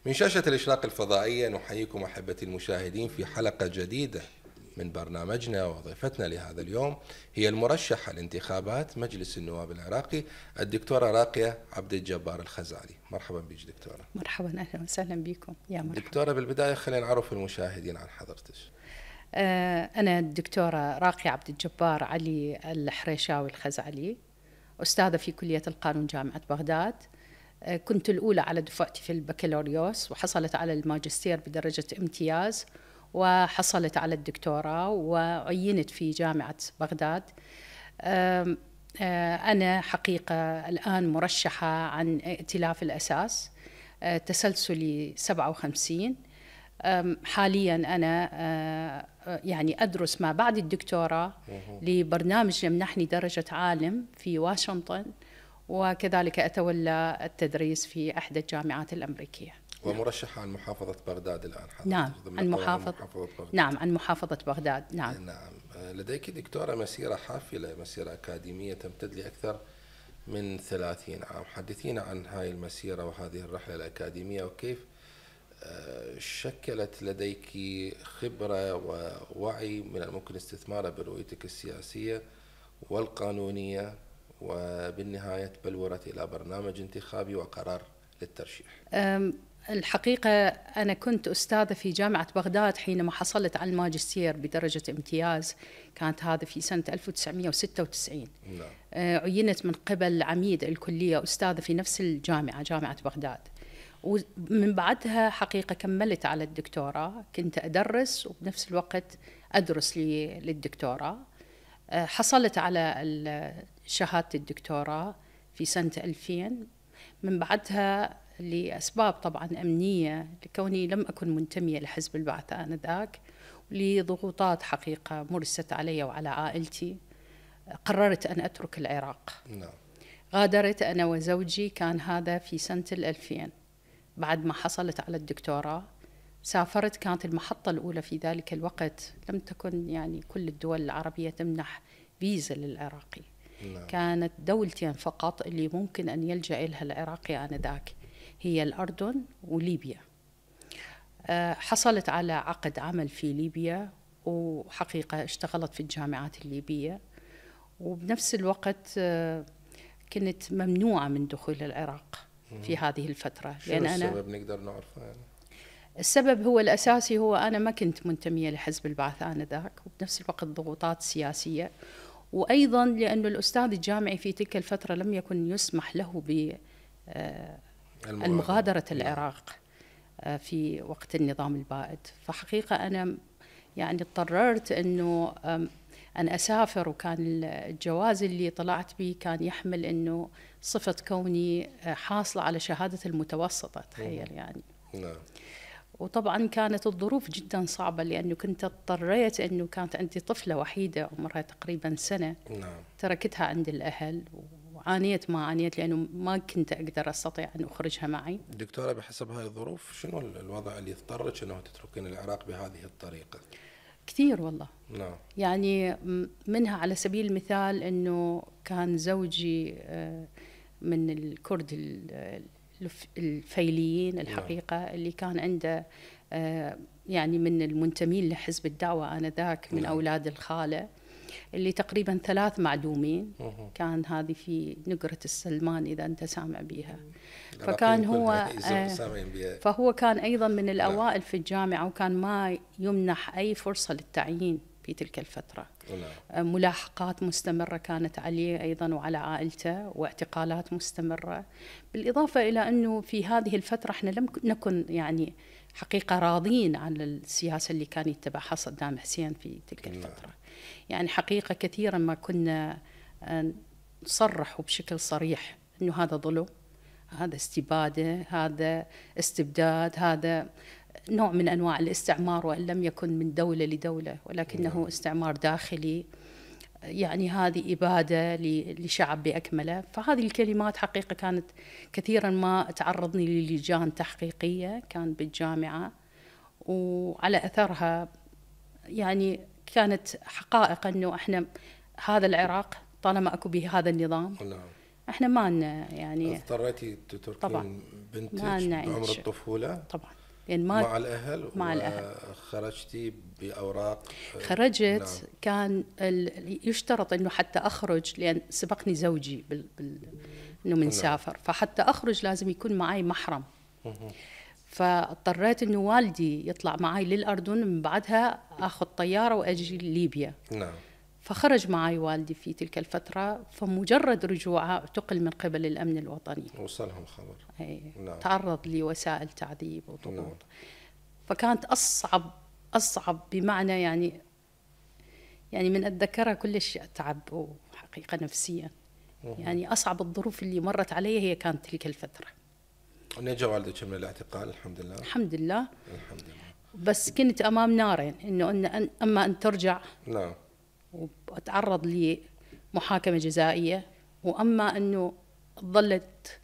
من شاشة الإشراق الفضائية نحييكم أحبتي المشاهدين في حلقة جديدة من برنامجنا. وضيفتنا لهذا اليوم هي المرشحة لانتخابات مجلس النواب العراقي الدكتورة راقية عبد الجبار الخزعلي. مرحبا بك دكتورة. مرحبا، أهلا وسهلا بكم. يا مرحبا دكتورة، بالبداية خلينا نعرف المشاهدين عن حضرتك. أنا الدكتورة راقية عبد الجبار علي الحريشاوي الخزعلي، أستاذة في كلية القانون جامعة بغداد. كنت الأولى على دفعتي في البكالوريوس، وحصلت على الماجستير بدرجة امتياز، وحصلت على الدكتوراه وعينت في جامعة بغداد. أنا حقيقة الآن مرشحة عن ائتلاف الأساس تسلسلي 57. حاليا أنا يعني أدرس ما بعد الدكتوراه لبرنامج يمنحني درجة عالم في واشنطن، وكذلك أتولى التدريس في إحدى الجامعات الأمريكية. ومرشحة عن محافظة بغداد الآن حضرتك. نعم، عن محافظة بغداد. نعم، عن محافظة بغداد. نعم. لديك دكتورة مسيرة حافلة، مسيرة أكاديمية تمتد لأكثر من 30 عام. حدثينا عن هاي المسيرة وهذه الرحلة الأكاديمية، وكيف شكلت لديك خبرة ووعي من الممكن استثماره برؤيتك السياسية والقانونية، وبالنهاية بلورت إلى برنامج انتخابي وقرار للترشيح. الحقيقة أنا كنت أستاذة في جامعة بغداد حينما حصلت على الماجستير بدرجة امتياز، كانت هذا في سنة 1996. نعم. عينت من قبل عميد الكلية أستاذة في نفس الجامعة، جامعة بغداد. ومن بعدها حقيقة كملت على الدكتوراه، كنت أدرس وبنفس الوقت أدرس للدكتوراه. حصلت على شهادة الدكتوراه في سنة 2000. من بعدها لأسباب طبعا أمنية، لكوني لم أكن منتمية لحزب البعث آنذاك، لضغوطات حقيقة مرست علي وعلى عائلتي، قررت أن أترك العراق. نعم. غادرت أنا وزوجي، كان هذا في سنة 2000 بعد ما حصلت على الدكتوراه. سافرت، كانت المحطة الأولى في ذلك الوقت، لم تكن يعني كل الدول العربية تمنح فيزا للعراقي. نعم. كانت دولتين فقط اللي ممكن أن يلجأ إلها العراقي آنذاك، هي الأردن وليبيا. حصلت على عقد عمل في ليبيا، وحقيقة اشتغلت في الجامعات الليبية، وبنفس الوقت كنت ممنوعة من دخول العراق في هذه الفترة. لأن السبب نقدر نعرفه يعني؟ السبب هو الأساسي هو أنا ما كنت منتمية لحزب البعث آنذاك، وبنفس الوقت ضغوطات سياسية، وأيضا لأن الأستاذ الجامعي في تلك الفترة لم يكن يسمح له بالمغادرة العراق في وقت النظام البائد. فحقيقة أنا يعني اضطررت أنه أن أسافر، وكان الجواز اللي طلعت به كان يحمل أنه صفة كوني حاصلة على شهادة المتوسطة، تخيل يعني. نعم. وطبعا كانت الظروف جدا صعبة، لأنه كنت اضطريت أنه كانت عندي طفلة وحيدة عمرها تقريبا سنة. نعم. تركتها عند الأهل، وعانيت ما عانيت لأنه ما كنت أقدر أستطيع أن أخرجها معي. دكتورة، بحسب هاي الظروف شنو الوضع اللي اضطرتش أنه تتركين العراق بهذه الطريقة؟ كثير والله. نعم. يعني منها على سبيل المثال أنه كان زوجي من الكرد الفيليين الحقيقة، اللي كان عنده يعني من المنتمين لحزب الدعوة آنذاك، من أولاد الخالة، اللي تقريبا 3 معدومين. كان هذه في نقرة السلمان، إذا أنت سامع بيها. فكان هو فهو كان أيضا من الأوائل في الجامعة، وكان ما يمنح أي فرصة للتعيين في تلك الفترة. ملاحقات مستمرة كانت عليه أيضا وعلى عائلته، واعتقالات مستمرة. بالإضافة إلى أنه في هذه الفترة احنا لم نكن يعني حقيقة راضين عن السياسة اللي كان يتبعها صدام حسين في تلك الفترة. يعني حقيقة كثيرا ما كنا نصرح بشكل صريح أنه هذا ظلم، هذا استبادة، هذا استبداد، هذا نوع من أنواع الاستعمار، وإن لم يكن من دولة لدولة، ولكنه استعمار داخلي. يعني هذه إبادة لشعب بأكمله. فهذه الكلمات حقيقة كانت كثيرا ما تعرضني للجان تحقيقية كان بالجامعة، وعلى أثرها يعني كانت حقائق أنه إحنا هذا العراق طالما أكو به هذا النظام احنا ما لنا يعني اضطريتي تتركين طبعا بنتك ما لنا بعمر الطفولة طبعا يعني مع الأهل، مع الأهل. وخرجتي بأوراق؟ خرجت. نعم. كان يشترط انه حتى اخرج، لان سبقني زوجي انه منسافر، فحتى اخرج لازم يكون معي محرم. فاضطريت انه والدي يطلع معي للاردن، من بعدها اخذ طياره واجي ليبيا. نعم. فخرج معي والدي في تلك الفتره، فمجرد رجوعه اعتقل من قبل الامن الوطني. وصلهم خبر. نعم. تعرض لوسائل تعذيب وضغوط. نعم. فكانت اصعب بمعنى يعني من اتذكرها كل شيء اتعب وحقيقه نفسيا. يعني اصعب الظروف اللي مرت علي هي كانت تلك الفتره. نجا والدك من الاعتقال الحمد لله؟ الحمد لله. الحمد لله. بس كنت امام نارين، انه اما ان ترجع نعم واتعرض لمحاكمه جزائيه، واما انه ظلت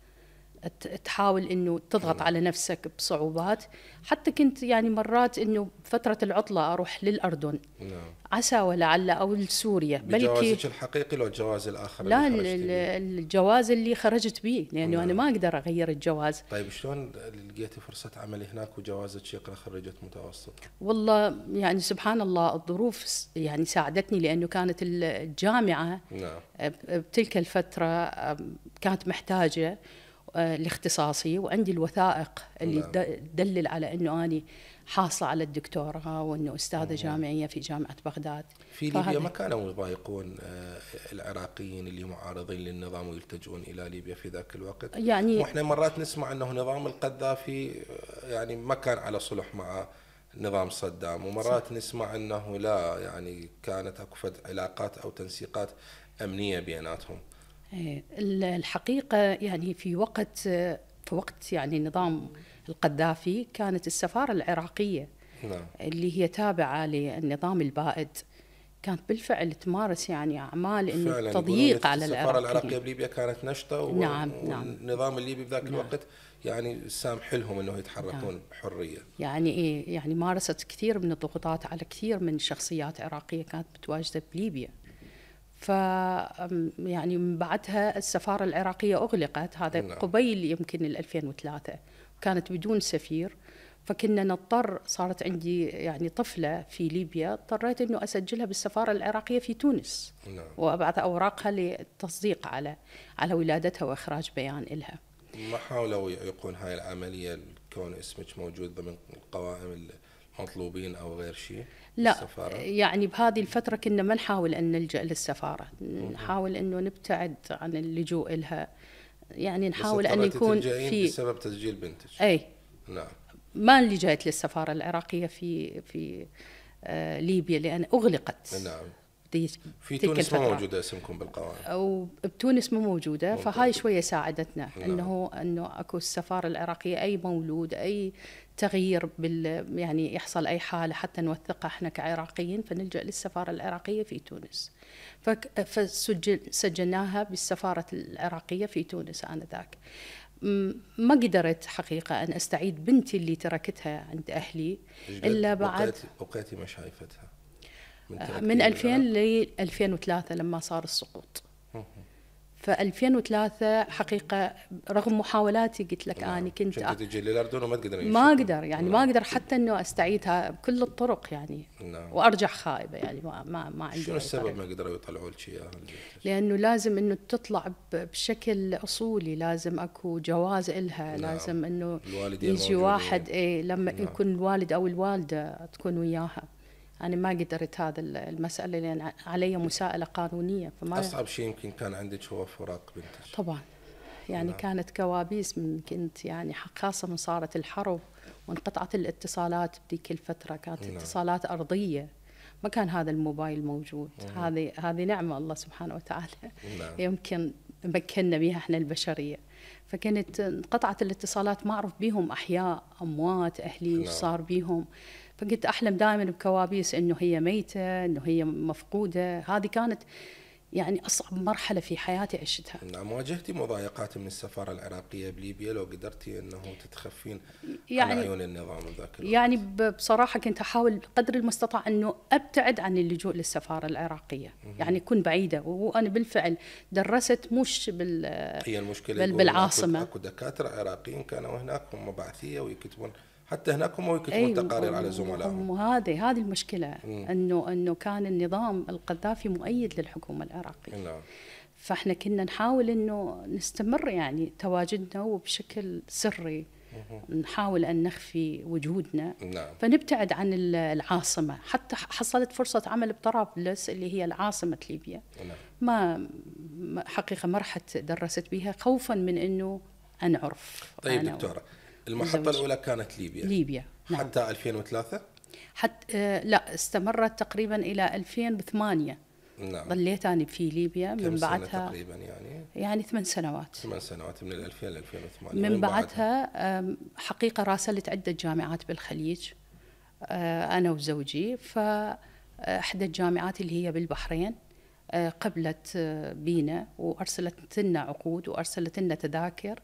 تحاول انه تضغط على نفسك بصعوبات. حتى كنت يعني مرات انه فتره العطله اروح للاردن. نعم. عسى ولعل او لسوريا. بجوازك الحقيقي لو الجواز الاخر؟ لا، الجواز اللي خرجت به، لانه نعم. انا ما اقدر اغير الجواز. طيب شلون لقيتي فرصه عمل هناك وجوازك يقرا خريجه متوسط؟ والله يعني سبحان الله الظروف يعني ساعدتني، لانه كانت الجامعه نعم. بتلك الفتره كانت محتاجه لاختصاصي، وعندي الوثائق اللي تدلل على انه اني حاصله على الدكتوراه، وانه استاذه جامعيه في جامعه بغداد. في ليبيا ما كانوا يضايقون العراقيين اللي معارضين للنظام ويلتجؤون الى ليبيا في ذاك الوقت؟ يعني واحنا مرات نسمع انه نظام القذافي يعني ما كان على صلح مع نظام صدام، ومرات نسمع انه لا، يعني كانت اكو علاقات او تنسيقات امنيه بيناتهم. الحقيقة يعني في وقت يعني نظام القذافي كانت السفارة العراقية نعم. اللي هي تابعة للنظام البائد كانت بالفعل تمارس يعني أعمال إنه تضييق على العراقيين. السفارة العراقية بليبيا كانت نشطة، نعم. والنظام الليبي بذاك الوقت يعني سامح لهم إنه يتحركون بحرية. يعني مارست كثير من الضغوطات على كثير من شخصيات عراقية كانت متواجدة بليبيا. يعني من بعدها السفارة العراقية أغلقت، هذا قبيل يمكن 2003، كانت بدون سفير. فكنا نضطر، صارت عندي يعني طفلة في ليبيا، اضطريت أنه أسجلها بالسفارة العراقية في تونس. نعم. وأبعث أوراقها للتصديق على ولادتها وإخراج بيان إلها. ما حاولوا يعيقون هاي العملية كون اسمك موجود ضمن القوائم المطلوبين أو غير شيء؟ لا السفارة؟ يعني بهذه الفترة كنا ما نحاول أن نلجأ للسفارة، نحاول أنه نبتعد عن اللجوء إلها، يعني نحاول أن يكون في بسبب تسجيل بنتك. أي نعم. ما لجأت للسفارة العراقية في ليبيا لأن أغلقت. نعم. في تونس ما موجودة اسمكم بالقوائم؟ أو بتونس مو موجودة. فهاي شوية ساعدتنا. نعم. إنه أكو السفارة العراقية أي مولود أي تغيير يعني يحصل أي حالة حتى نوثقها إحنا كعراقيين، فنلجأ للسفارة العراقية في تونس. فسجلناها بالسفارة العراقية في تونس آنذاك. ما قدرت حقيقة أن أستعيد بنتي اللي تركتها عند أهلي إلا بعد بقيتي مشايفتها من 2000 ل 2003 لما صار السقوط. ف 2003 حقيقة رغم محاولاتي قلت لك أنا كنت تجي للأردن وما تقدر ما أقدر يعني ما أقدر حتى إنه أستعيدها بكل الطرق يعني. وأرجع خائبة يعني ما عندي. شنو السبب ما قدروا يطلعوا لك إياها؟ لأنه لازم إنه تطلع بشكل أصولي، لازم أكو جواز إلها. لازم إنه يجي واحد لما يكون الوالد أو الوالدة تكون وياها. أنا ما قدرت هذا المسألة لأن علي مساءلة قانونية. أصعب شيء يمكن كان عندك هو فراق بنتك. طبعا يعني كانت كوابيس. كنت يعني خاصة من صارت الحرب وانقطعت الاتصالات بديك الفترة، كانت اتصالات أرضية، ما كان هذا الموبايل موجود. هذه نعمة الله سبحانه وتعالى. يمكن مكننا بها احنا البشرية. فكانت انقطعت الاتصالات، ما أعرف بيهم أحياء أموات أهلي صار بيهم. فكنت أحلم دائما بكوابيس إنه هي ميتة، إنه هي مفقودة. هذه كانت يعني أصعب مرحلة في حياتي عشتها. نعم. واجهتي مضايقات من السفارة العراقية بليبيا لو قدرتي أنه تتخفين عن يعني عيون النظام ذاك الوقت؟ يعني بصراحة كنت أحاول قدر المستطاع أنه أبتعد عن اللجوء للسفارة العراقية، يعني أكون بعيدة. وأنا بالفعل درست مش هي المشكلة بالعاصمة. أكو دكاترة عراقيين كانوا هناك هم بعثية ويكتبون، حتى هناك هم يكتبون أي تقارير على زملائهم. وهذه المشكلة، أنه كان النظام القذافي مؤيد للحكومة العراقية. نعم. فاحنا كنا نحاول انه نستمر يعني تواجدنا وبشكل سري نحاول ان نخفي وجودنا. نعم. فنبتعد عن العاصمه. حتى حصلت فرصه عمل بطرابلس اللي هي العاصمه ليبيا. نعم. حقيقه ما رحت درست بها خوفا من انه انعرف. طيب دكتوره، المحطه الاولى كانت ليبيا. نعم. حتى 2003؟ لا، استمرت تقريبا الى 2008. نعم. ظليت أنا في ليبيا من بعدها تقريبا يعني 8 سنوات. 8 سنوات من 2000 ل 2008. من بعدها حقيقة راسلت عدة جامعات بالخليج أنا وزوجي. فإحدى الجامعات اللي هي بالبحرين قبلت بينا وأرسلت لنا عقود وأرسلت لنا تذاكر،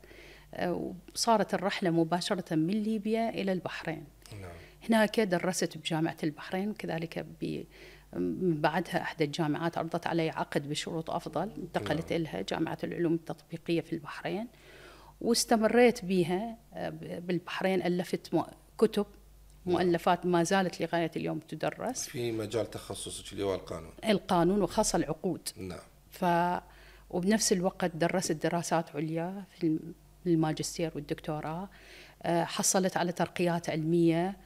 وصارت الرحلة مباشرة من ليبيا إلى البحرين. نعم. هناك درست بجامعة البحرين، وكذلك من بعدها إحدى الجامعات عرضت علي عقد بشروط أفضل، انتقلت إلها جامعة العلوم التطبيقية في البحرين، واستمريت بها بالبحرين. ألفت كتب مؤلفات ما زالت لغاية اليوم تدرس في مجال تخصصك اللي هو القانون وخاصة العقود. نعم. وبنفس الوقت درست دراسات عليا في الماجستير والدكتوراه. حصلت على ترقيات علمية.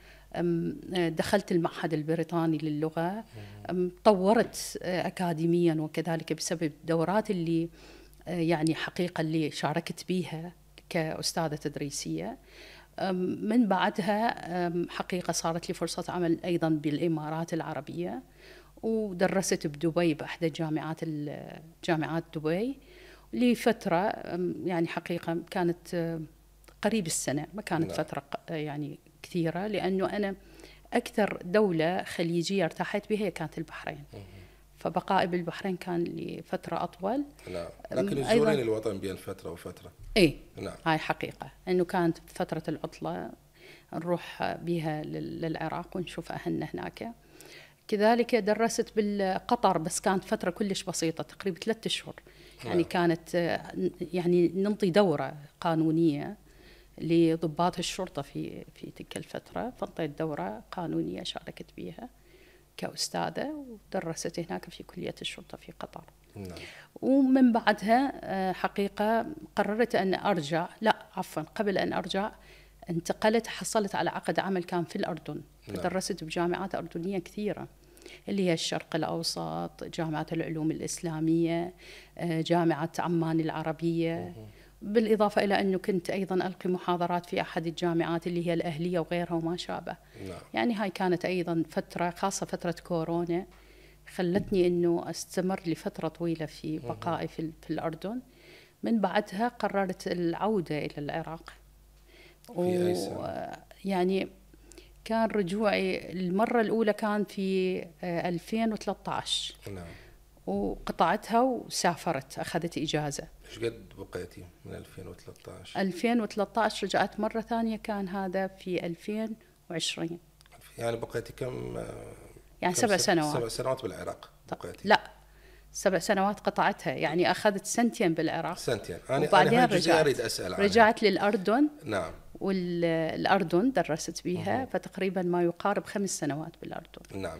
دخلت المعهد البريطاني للغة. طورت أكاديميا، وكذلك بسبب الدورات اللي يعني حقيقة اللي شاركت بيها كأستاذة تدريسية. من بعدها حقيقة صارت لي فرصة عمل أيضا بالإمارات العربية، ودرست بدبي بأحدى جامعات دبي لفترة يعني حقيقة كانت قريب السنة، ما كانت فترة يعني كثيرة، لأنه أنا أكثر دولة خليجية ارتاحت بها كانت البحرين. فبقائي بالبحرين كان لفترة أطول. نعم. لكن تزورين الوطن بين فترة وفترة. إيه. نعم. هاي حقيقة أنه كانت فترة العطلة نروح بها للعراق ونشوف أهلنا هناك. كذلك درست بالقطر، بس كانت فترة كلش بسيطة تقريبا 3 أشهر. يعني كانت يعني ننطي دورة قانونية لضباط الشرطة في تلك الفترة، فانطيت دورة قانونية شاركت بها كأستاذة، ودرست هناك في كلية الشرطة في قطر. نعم. ومن بعدها حقيقة قررت أن أرجع، لا عفوا قبل أن أرجع انتقلت، حصلت على عقد عمل كان في الأردن. فدرست بجامعات أردنية كثيرة اللي هي الشرق الأوسط، جامعة العلوم الإسلامية، جامعة عمان العربية، بالإضافة إلى أنه كنت أيضا ألقي محاضرات في أحد الجامعات اللي هي الأهلية وغيرها وما شابه. نعم. يعني هاي كانت أيضا فترة، خاصة فترة كورونا، خلتني أنه أستمر لفترة طويلة في بقائي في الأردن. من بعدها قررت العودة إلى العراق. يعني كان رجوعي المرة الأولى كان في 2013. نعم. وقطعتها وسافرت، أخذت إجازة. إيش قد بقيتي من 2013؟ 2013 رجعت مرة ثانية، كان هذا في 2020. يعني بقيتي كم؟ يعني 7 سنوات. 7 سنوات بالعراق بقيتي؟ لا، 7 سنوات قطعتها، يعني أخذت 2 سنين بالعراق. 2 سنين. وبعدين أريد أسأل عنها. رجعت للأردن. نعم. والأردن درست بها، فتقريبا ما يقارب 5 سنوات بالأردن. نعم.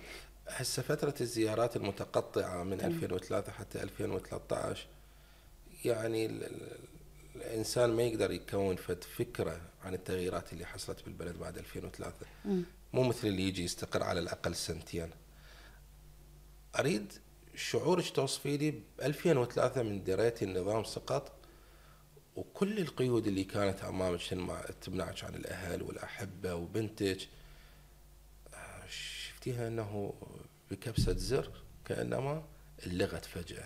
هسه فترة الزيارات المتقطعة من 2003 حتى 2013، يعني الإنسان ما يقدر يكون فكرة عن التغييرات اللي حصلت بالبلد بعد 2003. مو مثل اللي يجي يستقر على الأقل 2 سنين. أريد شعورك توصفي لي ب 2003 من دريتي النظام سقط، وكل القيود اللي كانت أمامك تمنعك عن الأهل والأحبة وبنتك، شفتيها أنه بكبسة زر كأنما اللغت فجأة.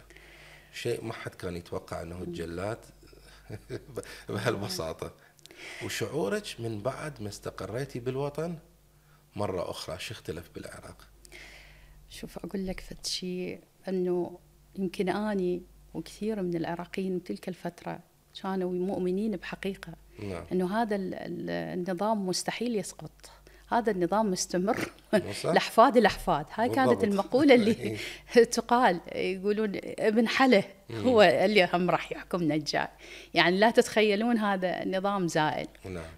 شيء ما حد كان يتوقع أنه الجلاد بهالبساطة. وشعورك من بعد ما استقريتي بالوطن مرة أخرى، شو اختلف بالعراق؟ شوف أقول لك فد شيء، أنه يمكن أني وكثير من العراقيين تلك الفترة كانوا مؤمنين بحقيقة أنه هذا النظام مستحيل يسقط، هذا النظام مستمر لأحفاد الأحفاد. هاي كانت المقولة اللي تقال، يقولون ابن حله هو اللي هم راح يحكمنا الجاي، يعني لا تتخيلون هذا النظام زائل.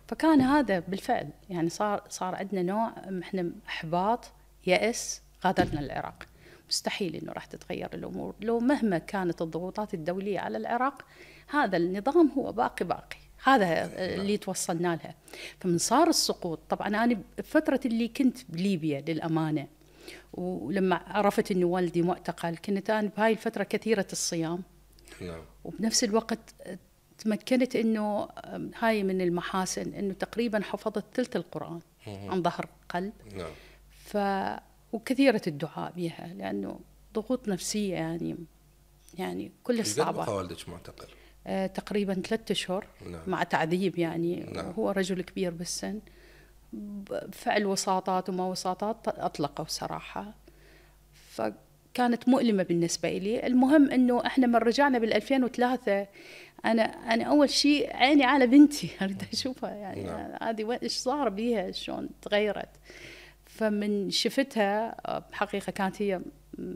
فكان هذا بالفعل يعني صار عندنا نوع احنا إحباط، يأس، غادرنا العراق. مستحيل إنه راح تتغير الأمور لو مهما كانت الضغوطات الدولية على العراق، هذا النظام هو باقي. هذا اللي توصلنا لها. فمن صار السقوط، طبعا أنا بفترة اللي كنت بليبيا للأمانة، ولما عرفت إنه والدي معتقل، كنت أنا بهاي الفترة كثيرة الصيام، وبنفس الوقت تمكنت إنه هاي من المحاسن إنه تقريبا حفظت ثلث القرآن عن ظهر قلب. وكثيرة الدعاء بها، لأنه ضغوط نفسية يعني كل الصعوبات. والدك معتقل؟ تقريبا 3 أشهر. مع تعذيب يعني. هو رجل كبير بالسن، فعل وساطات وما وساطات أطلقوا صراحة، فكانت مؤلمة بالنسبة لي. المهم إنه إحنا من رجعنا بال2003، أنا أول شيء عيني على بنتي، أريد أشوفها يعني هذه إيش صار بيها، شلون تغيرت. فمن شفتها بحقيقة كانت هي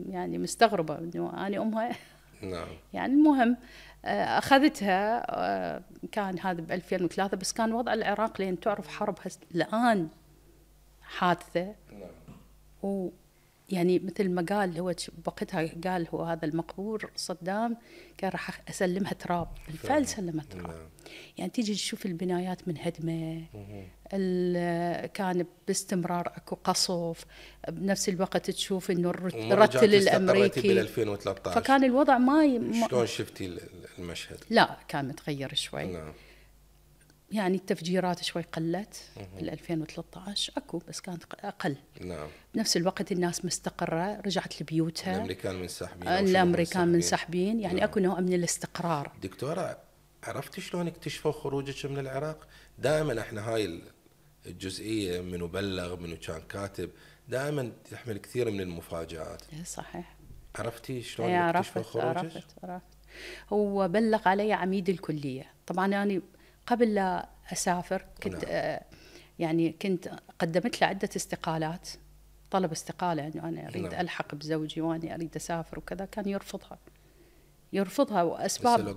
يعني مستغربة إنه أنا أمها. يعني المهم أخذتها، كان هذا ب2003، بس كان وضع العراق لأن تعرف حرب الآن حادثة. ويعني مثل ما قال هو بوقتها، قال هو هذا المقبور صدام كان راح أسلمها تراب، بالفعل سلمها تراب. يعني تيجي تشوف البنايات منهدمة، كان باستمرار اكو قصف، بنفس الوقت تشوف انه الرتل الامريكي بال2013. فكان الوضع شلون شفتي المشهد؟ لا كان متغير شوي. يعني التفجيرات شوي قلت بال2013 اكو، بس كانت اقل. بنفس الوقت الناس مستقره، رجعت لبيوتها. الامريكان منسحبين يعني. اكو نوع من الاستقرار. دكتوره، عرفتي شلون اكتشفوا خروجك من العراق؟ دائما احنا هاي الجزئيه، منو بلغ، منو كان كاتب، دائما تحمل كثير من المفاجآت. صحيح. عرفتي شلون اكتشفوا خروجك؟ عرفت. هو بلغ علي عميد الكليه. طبعا انا قبل لا اسافر كنت يعني كنت قدمت له عده استقالات، طلب استقاله انه انا اريد الحق بزوجي واني اريد اسافر وكذا. كان يرفضها واسباب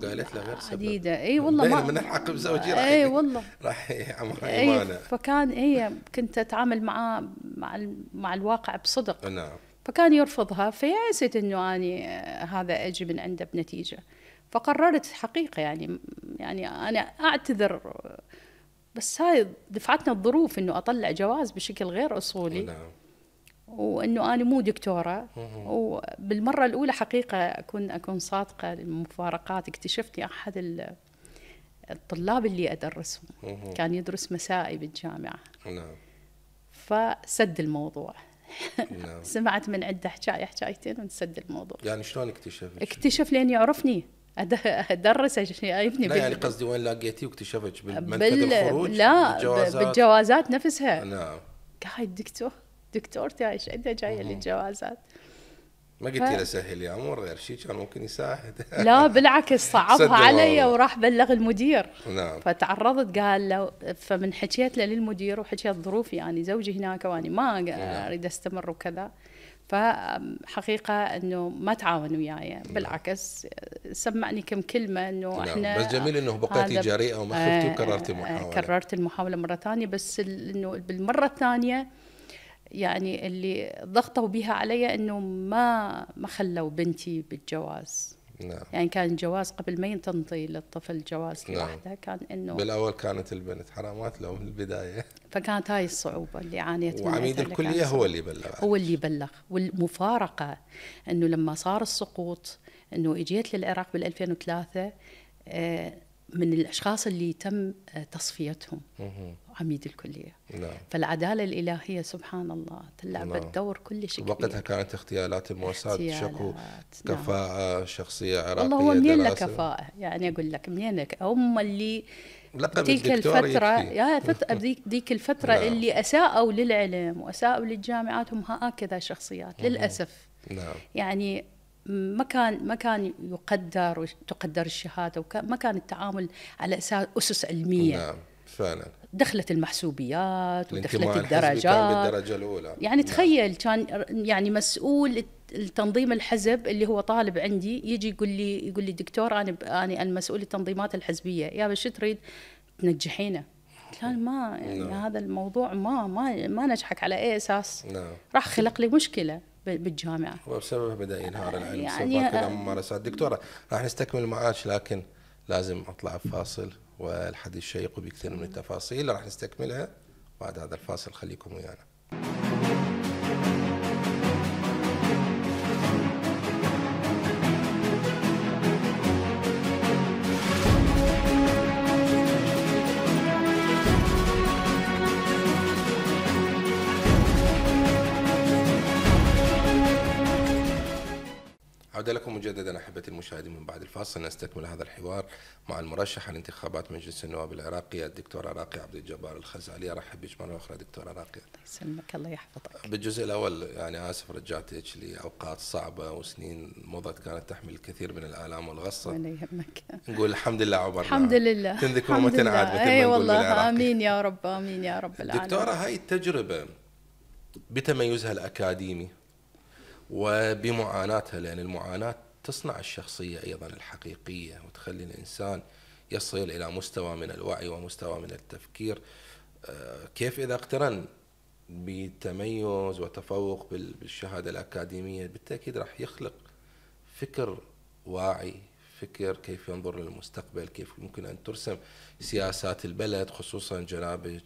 عديده. اي والله ما من الحق بزوجي راح يعمر ايمانه. فكان كنت اتعامل مع الواقع بصدق. فكان يرفضها، فيأست انه اني هذا اجي من عنده بنتيجه. فقررت حقيقه يعني انا اعتذر، بس هاي دفعتنا الظروف انه اطلع جواز بشكل غير اصولي. وانه انا مو دكتوره. وبالمره الاولى حقيقه اكون صادقه، المفارقات اكتشفت احد الطلاب اللي ادرسهم كان يدرس مسائي بالجامعه. فسد الموضوع. سمعت من عنده حكايتين ونسد الموضوع. يعني شلون اكتشف لين يعرفني ادرس شايفني. لا يعني قصدي وين لاقيتي واكتشفتش؟ بالمنفذ الخروج؟ لا بالجوازات نفسها. قاعد دكتورتي ايش عندها جايه للجوازات. ما قلتي له سهل يا امور، غير شيء كان ممكن يساعد. لا بالعكس، صعبها علي وراح بلغ المدير. فتعرضت، قال له، فمن حكيت له للمدير وحكيت ظروفي يعني زوجي هناك واني ما اريد استمر وكذا. فحقيقه انه ما تعاون وياي، بالعكس سمعني كم كلمه انه احنا. بس جميل انه بقيتي جريئه وما خفتي وكررتي المحاوله. كررت المحاوله مره ثانيه، بس انه بالمره الثانيه يعني اللي ضغطوا بها علي انه ما خلوا بنتي بالجواز. يعني كان الجواز قبل ما تنطي للطفل جواز لوحده، كان انه بالاول كانت البنت حرامات له من البدايه. فكانت هاي الصعوبه اللي عانيت منها. وعميد الكليه هو اللي بلغ. والمفارقه انه لما صار السقوط، انه اجيت للعراق بال2003 من الاشخاص اللي تم تصفيتهم عميد الكليه. فالعداله الالهيه سبحان الله تلعب دور كل شيء. وقتها كانت اغتيالات الموساد شكو كفاءه شخصيه عراقيه. والله هو منين لك كفاءه؟ يعني اقول لك منين لك؟ هم اللي تلك الفتره ذيك الفتره اللي اساءوا للعلم واساءوا للجامعات هم هكذا شخصيات للاسف. يعني ما كان يقدر وتقدر الشهاده، ما كان التعامل على اسس علميه. نعم فعلا. دخلت المحسوبيات ودخلت الدرجات كان الدرجات. بالدرجه الاولى. يعني تخيل كان يعني مسؤول التنظيم الحزب اللي هو طالب عندي يجي يقول لي دكتور انا المسؤول التنظيمات الحزبيه، يا بس تريد تنجحينه؟ كان ما يعني هذا الموضوع ما نجحك على اي اساس؟ راح خلق لي مشكله بالجامعه، وبسببها بدا ينهار العلم يعني بسبب ممارسات. دكتوره راح نستكمل معاك، لكن لازم اطلع بفاصل، والحديث شيق وبكثير من التفاصيل راح نستكملها بعد هذا الفاصل. خليكم ويانا. عودة لكم مجددا أحبتي المشاهدين من بعد الفاصل. نستكمل هذا الحوار مع المرشح لانتخابات مجلس النواب العراقي الدكتورة راقية عبد الجبار الخزعلي. أرحب بك مرة أخرى دكتورة راقية. يسلمك الله يحفظك. بالجزء الأول يعني آسف رجعتك لأوقات صعبة وسنين مضت كانت تحمل الكثير من الآلام والغصة. ولا يهمك. نقول الحمد لله عبرنا. الحمد لله. تنذكر وتنعاد مثل أي ما نقول والله. بالعراقي. آمين يا رب، آمين يا رب العالمين. دكتورة هاي التجربة بتميزها الأكاديمي وبمعاناتها، لأن المعاناة تصنع الشخصية أيضا الحقيقية وتخلي الإنسان يصل إلى مستوى من الوعي ومستوى من التفكير. كيف إذا اقترن بتميز وتفوق بالشهادة الأكاديمية بالتأكيد راح يخلق فكر واعي، فكر كيف ينظر للمستقبل، كيف يمكن أن ترسم سياسات البلد، خصوصا جنابك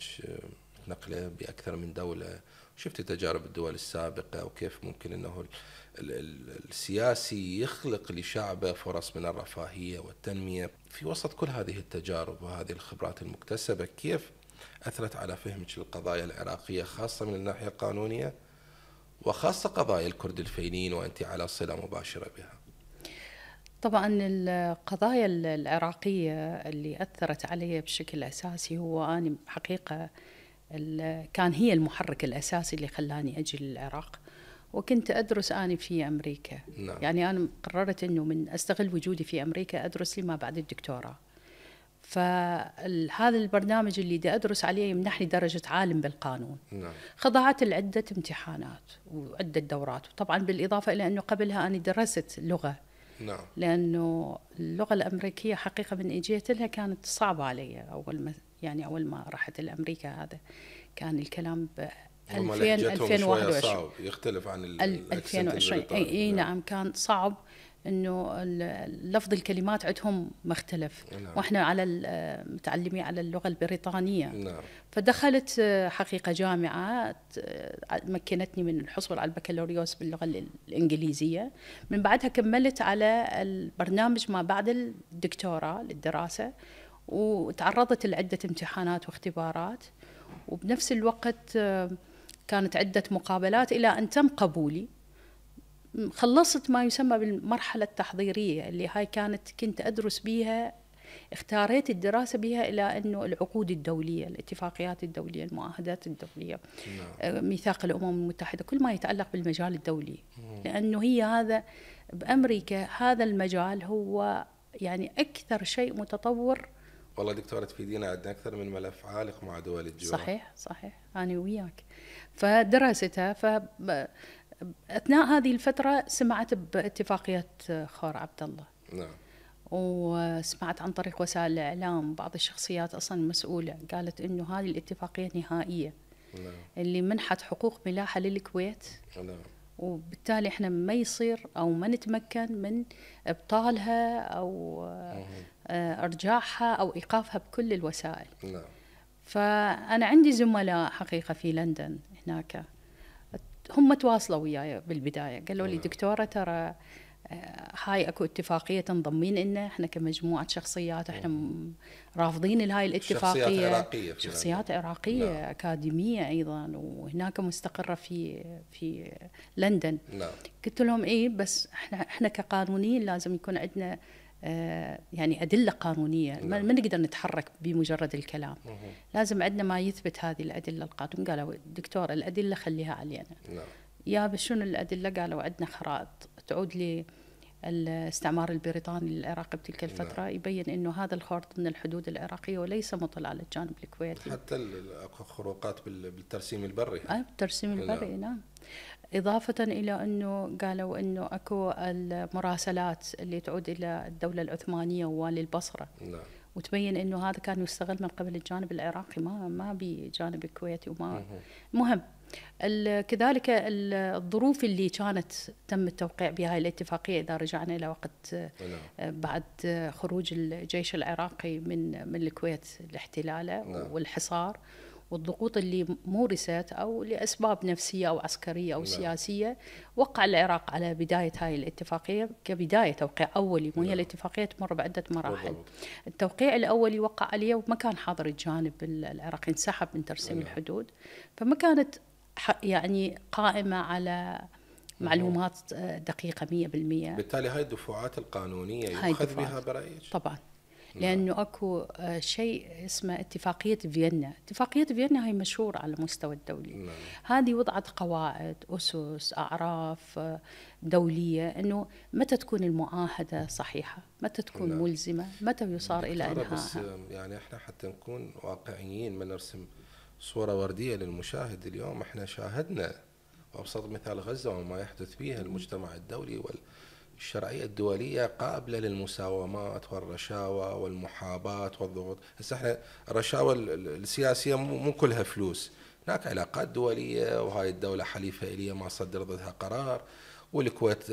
نقله بأكثر من دولة، شفت تجارب الدول السابقة وكيف ممكن أنه السياسي يخلق لشعبه فرص من الرفاهية والتنمية. في وسط كل هذه التجارب وهذه الخبرات المكتسبة، كيف أثرت على فهمك للقضايا العراقية خاصة من الناحية القانونية وخاصة قضايا الكرد الفينيين وأنت على صلة مباشرة بها؟ طبعا القضايا العراقية اللي أثرت علي بشكل أساسي هو أنا حقيقة كان هي المحرك الأساسي اللي خلاني أجي للعراق، وكنت أدرس أنا في أمريكا. نعم. يعني أنا قررت أنه من أستغل وجودي في أمريكا أدرس لي ما بعد الدكتوراه. فهذا البرنامج اللي دا أدرس عليه يمنحني درجة عالم بالقانون. نعم. خضعت لعدة امتحانات وعدة دورات، وطبعا بالإضافة إلى أنه قبلها أنا درست لغة. نعم. لأنه اللغة الأمريكية حقيقة من إجيت لها كانت صعبة علي. أول ما رحت الأمريكا هذا كان الكلام ب 2021 صعب، يختلف عن 2020. اي نعم كان صعب انه لفظ الكلمات عندهم مختلف. نعم. واحنا على متعلمين على اللغه البريطانيه. نعم. فدخلت حقيقه جامعه مكنتني من الحصول على البكالوريوس باللغه الانجليزيه. من بعدها كملت على البرنامج ما بعد الدكتوراه للدراسه، وتعرضت لعده امتحانات واختبارات، وبنفس الوقت كانت عدة مقابلات إلى أن تم قبولي. خلصت ما يسمى بالمرحلة التحضيرية اللي هاي كنت أدرس بيها، اختاريت الدراسة بها إلى أنه العقود الدولية، الاتفاقيات الدولية، المعاهدات الدولية. نعم. ميثاق الأمم المتحدة، كل ما يتعلق بالمجال الدولي. لأنه هي هذا بأمريكا هذا المجال هو يعني أكثر شيء متطور. والله دكتورة تفيدينا، عندنا أكثر من ملف عالق مع دول الجوار. صحيح أنا وياك. فدراستها أثناء هذه الفترة سمعت باتفاقية خور عبد الله. نعم. وسمعت عن طريق وسائل الإعلام بعض الشخصيات أصلا المسؤولة قالت إنه هذه الاتفاقية نهائية. نعم. اللي منحت حقوق ملاحة للكويت. نعم. وبالتالي احنا ما يصير أو ما نتمكن من إبطالها أو إرجاعها أو إيقافها بكل الوسائل. نعم. فأنا عندي زملاء حقيقة في لندن هناك، هم تواصلوا وياي بالبداية، قالوا لي دكتورة ترى هاي اكو اتفاقية تنضمين لنا، احنا كمجموعة شخصيات احنا رافضين لهاي الاتفاقية. شخصيات عراقية نعم. أكاديمية أيضا، وهناك مستقرة في لندن. نعم. قلت لهم إيه بس احنا كقانونيين لازم يكون عندنا يعني أدلة قانونية. نعم. ما نقدر نتحرك بمجرد الكلام. لازم عندنا ما يثبت هذه الأدلة القانون. قالوا دكتور الأدلة خليها علينا. نعم. يا بس شنو الأدلة؟ قالوا عندنا خرائط تعود الاستعمار البريطاني للعراق بتلك الفترة يبين أنه هذا الخرط من الحدود العراقية وليس مطل على الجانب الكويتي. حتى اكو خروقات بالترسيم البري. بالترسيم البري نعم. إضافة إلى أنه قالوا أنه أكو المراسلات اللي تعود إلى الدولة العثمانية ووالي البصرة. نعم. وتبين أنه هذا كان يستغل من قبل الجانب العراقي ما بجانب الكويتي وما مهم. كذلك الظروف اللي كانت تم التوقيع بهاي الاتفاقية إذا رجعنا إلى وقت بعد خروج الجيش العراقي من الكويت لاحتلاله والحصار والضغوط اللي مورست أو لأسباب نفسية أو عسكرية أو سياسية، وقع العراق على بداية هاي الاتفاقية كبداية توقيع أولي، وهي الاتفاقية تمر بعدة مراحل. التوقيع الأولي وقع عليه وما كان حاضر الجانب العراقي، انسحب من ترسيم الحدود، فما كانت يعني قائمة على معلومات دقيقة 100%. بالتالي هاي الدفعات القانونية يؤخذ بها برأيك؟ طبعا، لأنه أكو شيء اسمه اتفاقية فيينا. اتفاقية فيينا هي مشهورة على المستوى الدولي. هذه وضعت قواعد، أسس، أعراف دولية، أنه متى تكون المعاهدة صحيحة، متى تكون ملزمة، متى يصار إلى إنهائها. بس يعني احنا حتى نكون واقعيين ما نرسم صورة وردية للمشاهد. اليوم احنا شاهدنا وأبسط مثال غزة وما يحدث فيها. المجتمع الدولي والشرعية الدولية قابلة للمساومات والرشاوى والمحاباة والضغوط. هسه احنا الرشاوى السياسية مو كلها فلوس، هناك علاقات دولية، وهاي الدولة حليفة إليا ما صدر ضدها قرار، والكويت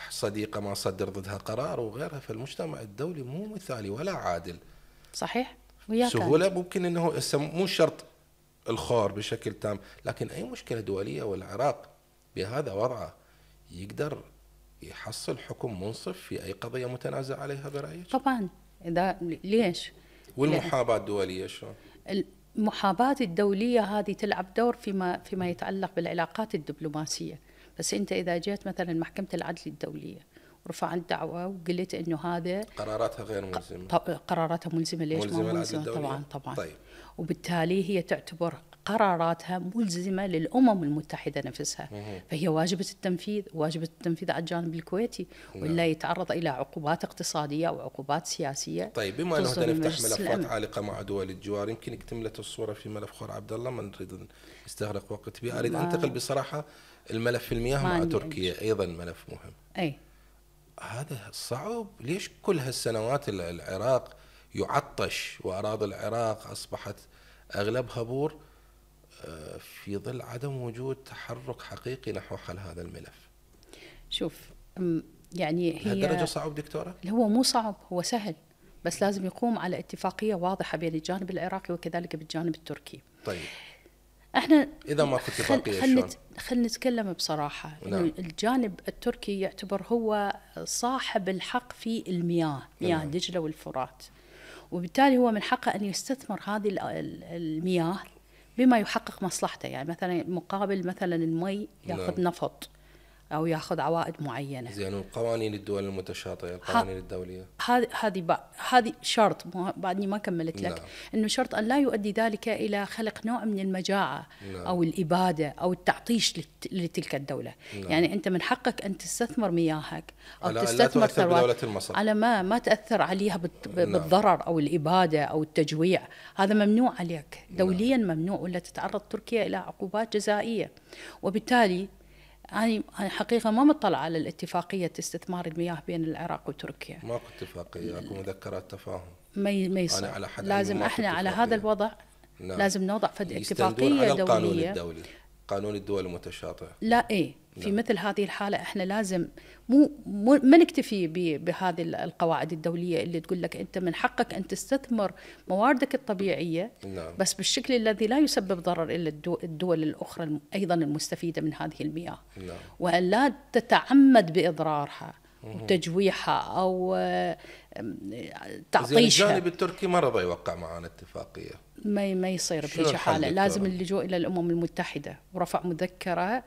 صديقة ما صدر ضدها قرار وغيرها. فالمجتمع الدولي مو مثالي ولا عادل. صحيح. سهولة ممكن انه مو شرط الخور بشكل تام، لكن اي مشكلة دولية والعراق بهذا وضعه يقدر يحصل حكم منصف في اي قضية متنازع عليها برأيك؟ طبعا. اذا ليش؟ والمحاباة الدولية شلون؟ المحاباة الدولية هذه تلعب دور فيما يتعلق بالعلاقات الدبلوماسية. بس انت اذا جيت مثلا محكمة العدل الدولية ورفعت دعوة وقلت انه هذا قراراتها غير ملزمة. قراراتها ملزمة. ليش ما ملزمة؟ طبعا. طيب. وبالتالي هي تعتبر قراراتها ملزمة للأمم المتحدة نفسها. فهي واجبة التنفيذ على الجانب الكويتي، ولا يتعرض إلى عقوبات اقتصادية أو عقوبات سياسية. طيب، بما أنه نفتح ملفات عالقة مع دول الجوار، يمكن اكتملت الصورة في ملف خور عبد الله، ما نريد نستغرق وقت به. أريد أنتقل بصراحة الملف المياه مع تركيا، أيضا ملف مهم. أي هذا صعب. ليش كل هالسنوات العراق يعطش وأراضي العراق أصبحت أغلبها بور في ظل عدم وجود تحرك حقيقي نحو حل هذا الملف؟ شوف، يعني هي هالدرجة صعب دكتورة؟ هو مو صعب، هو سهل، بس لازم يقوم على اتفاقية واضحة بين الجانب العراقي وكذلك بالجانب التركي. طيب، احنا إذا ما كنت اتفاقية شلون؟ خلينا نتكلم بصراحة. نعم. إنه الجانب التركي يعتبر هو صاحب الحق في المياه، مياه نعم. دجلة والفرات، وبالتالي هو من حقه أن يستثمر هذه المياه بما يحقق مصلحته. يعني مثلا مقابل مثلا المي ياخذ نفط أو ياخذ عوائد معينة. زين، وقوانين الدول المتشاطئة، القوانين الدولية، هذه شرط، بعدني ما كملت لك. نعم. إنه شرط أن لا يؤدي ذلك إلى خلق نوع من المجاعة، نعم، أو الإبادة أو التعطيش لتلك الدولة. نعم. يعني أنت من حقك أن تستثمر مياهك أو تستثمر ثروات على ما تأثر عليها بالضرر أو الإبادة أو التجويع. هذا ممنوع عليك دوليا، نعم. ممنوع، ولا تتعرض تركيا إلى عقوبات جزائية. وبالتالي أنا حقيقة ما مطلع على الاتفاقية استثمار المياه بين العراق وتركيا. ماكو اتفاقية، اكو مذكرات تفاهم. ما يصير. لازم احنا على هذا الوضع، نعم، لازم نوضع اتفاقية على دولية. القانون الدولي، قانون الدول المتشاطئة. لا، في مثل هذه الحالة احنا لازم ما نكتفي بهذه القواعد الدولية اللي تقول لك انت من حقك ان تستثمر مواردك الطبيعية، نعم، بس بالشكل الذي لا يسبب ضرر الا الدول الاخرى ايضا المستفيدة من هذه المياه، نعم، وان لا تتعمد باضرارها وتجويحها او تعطيشها. الجانب التركي ما رضى يوقع معنا اتفاقية. ما يصير بهيك حالة. لازم اللجوء إلى الأمم المتحدة ورفع مذكرة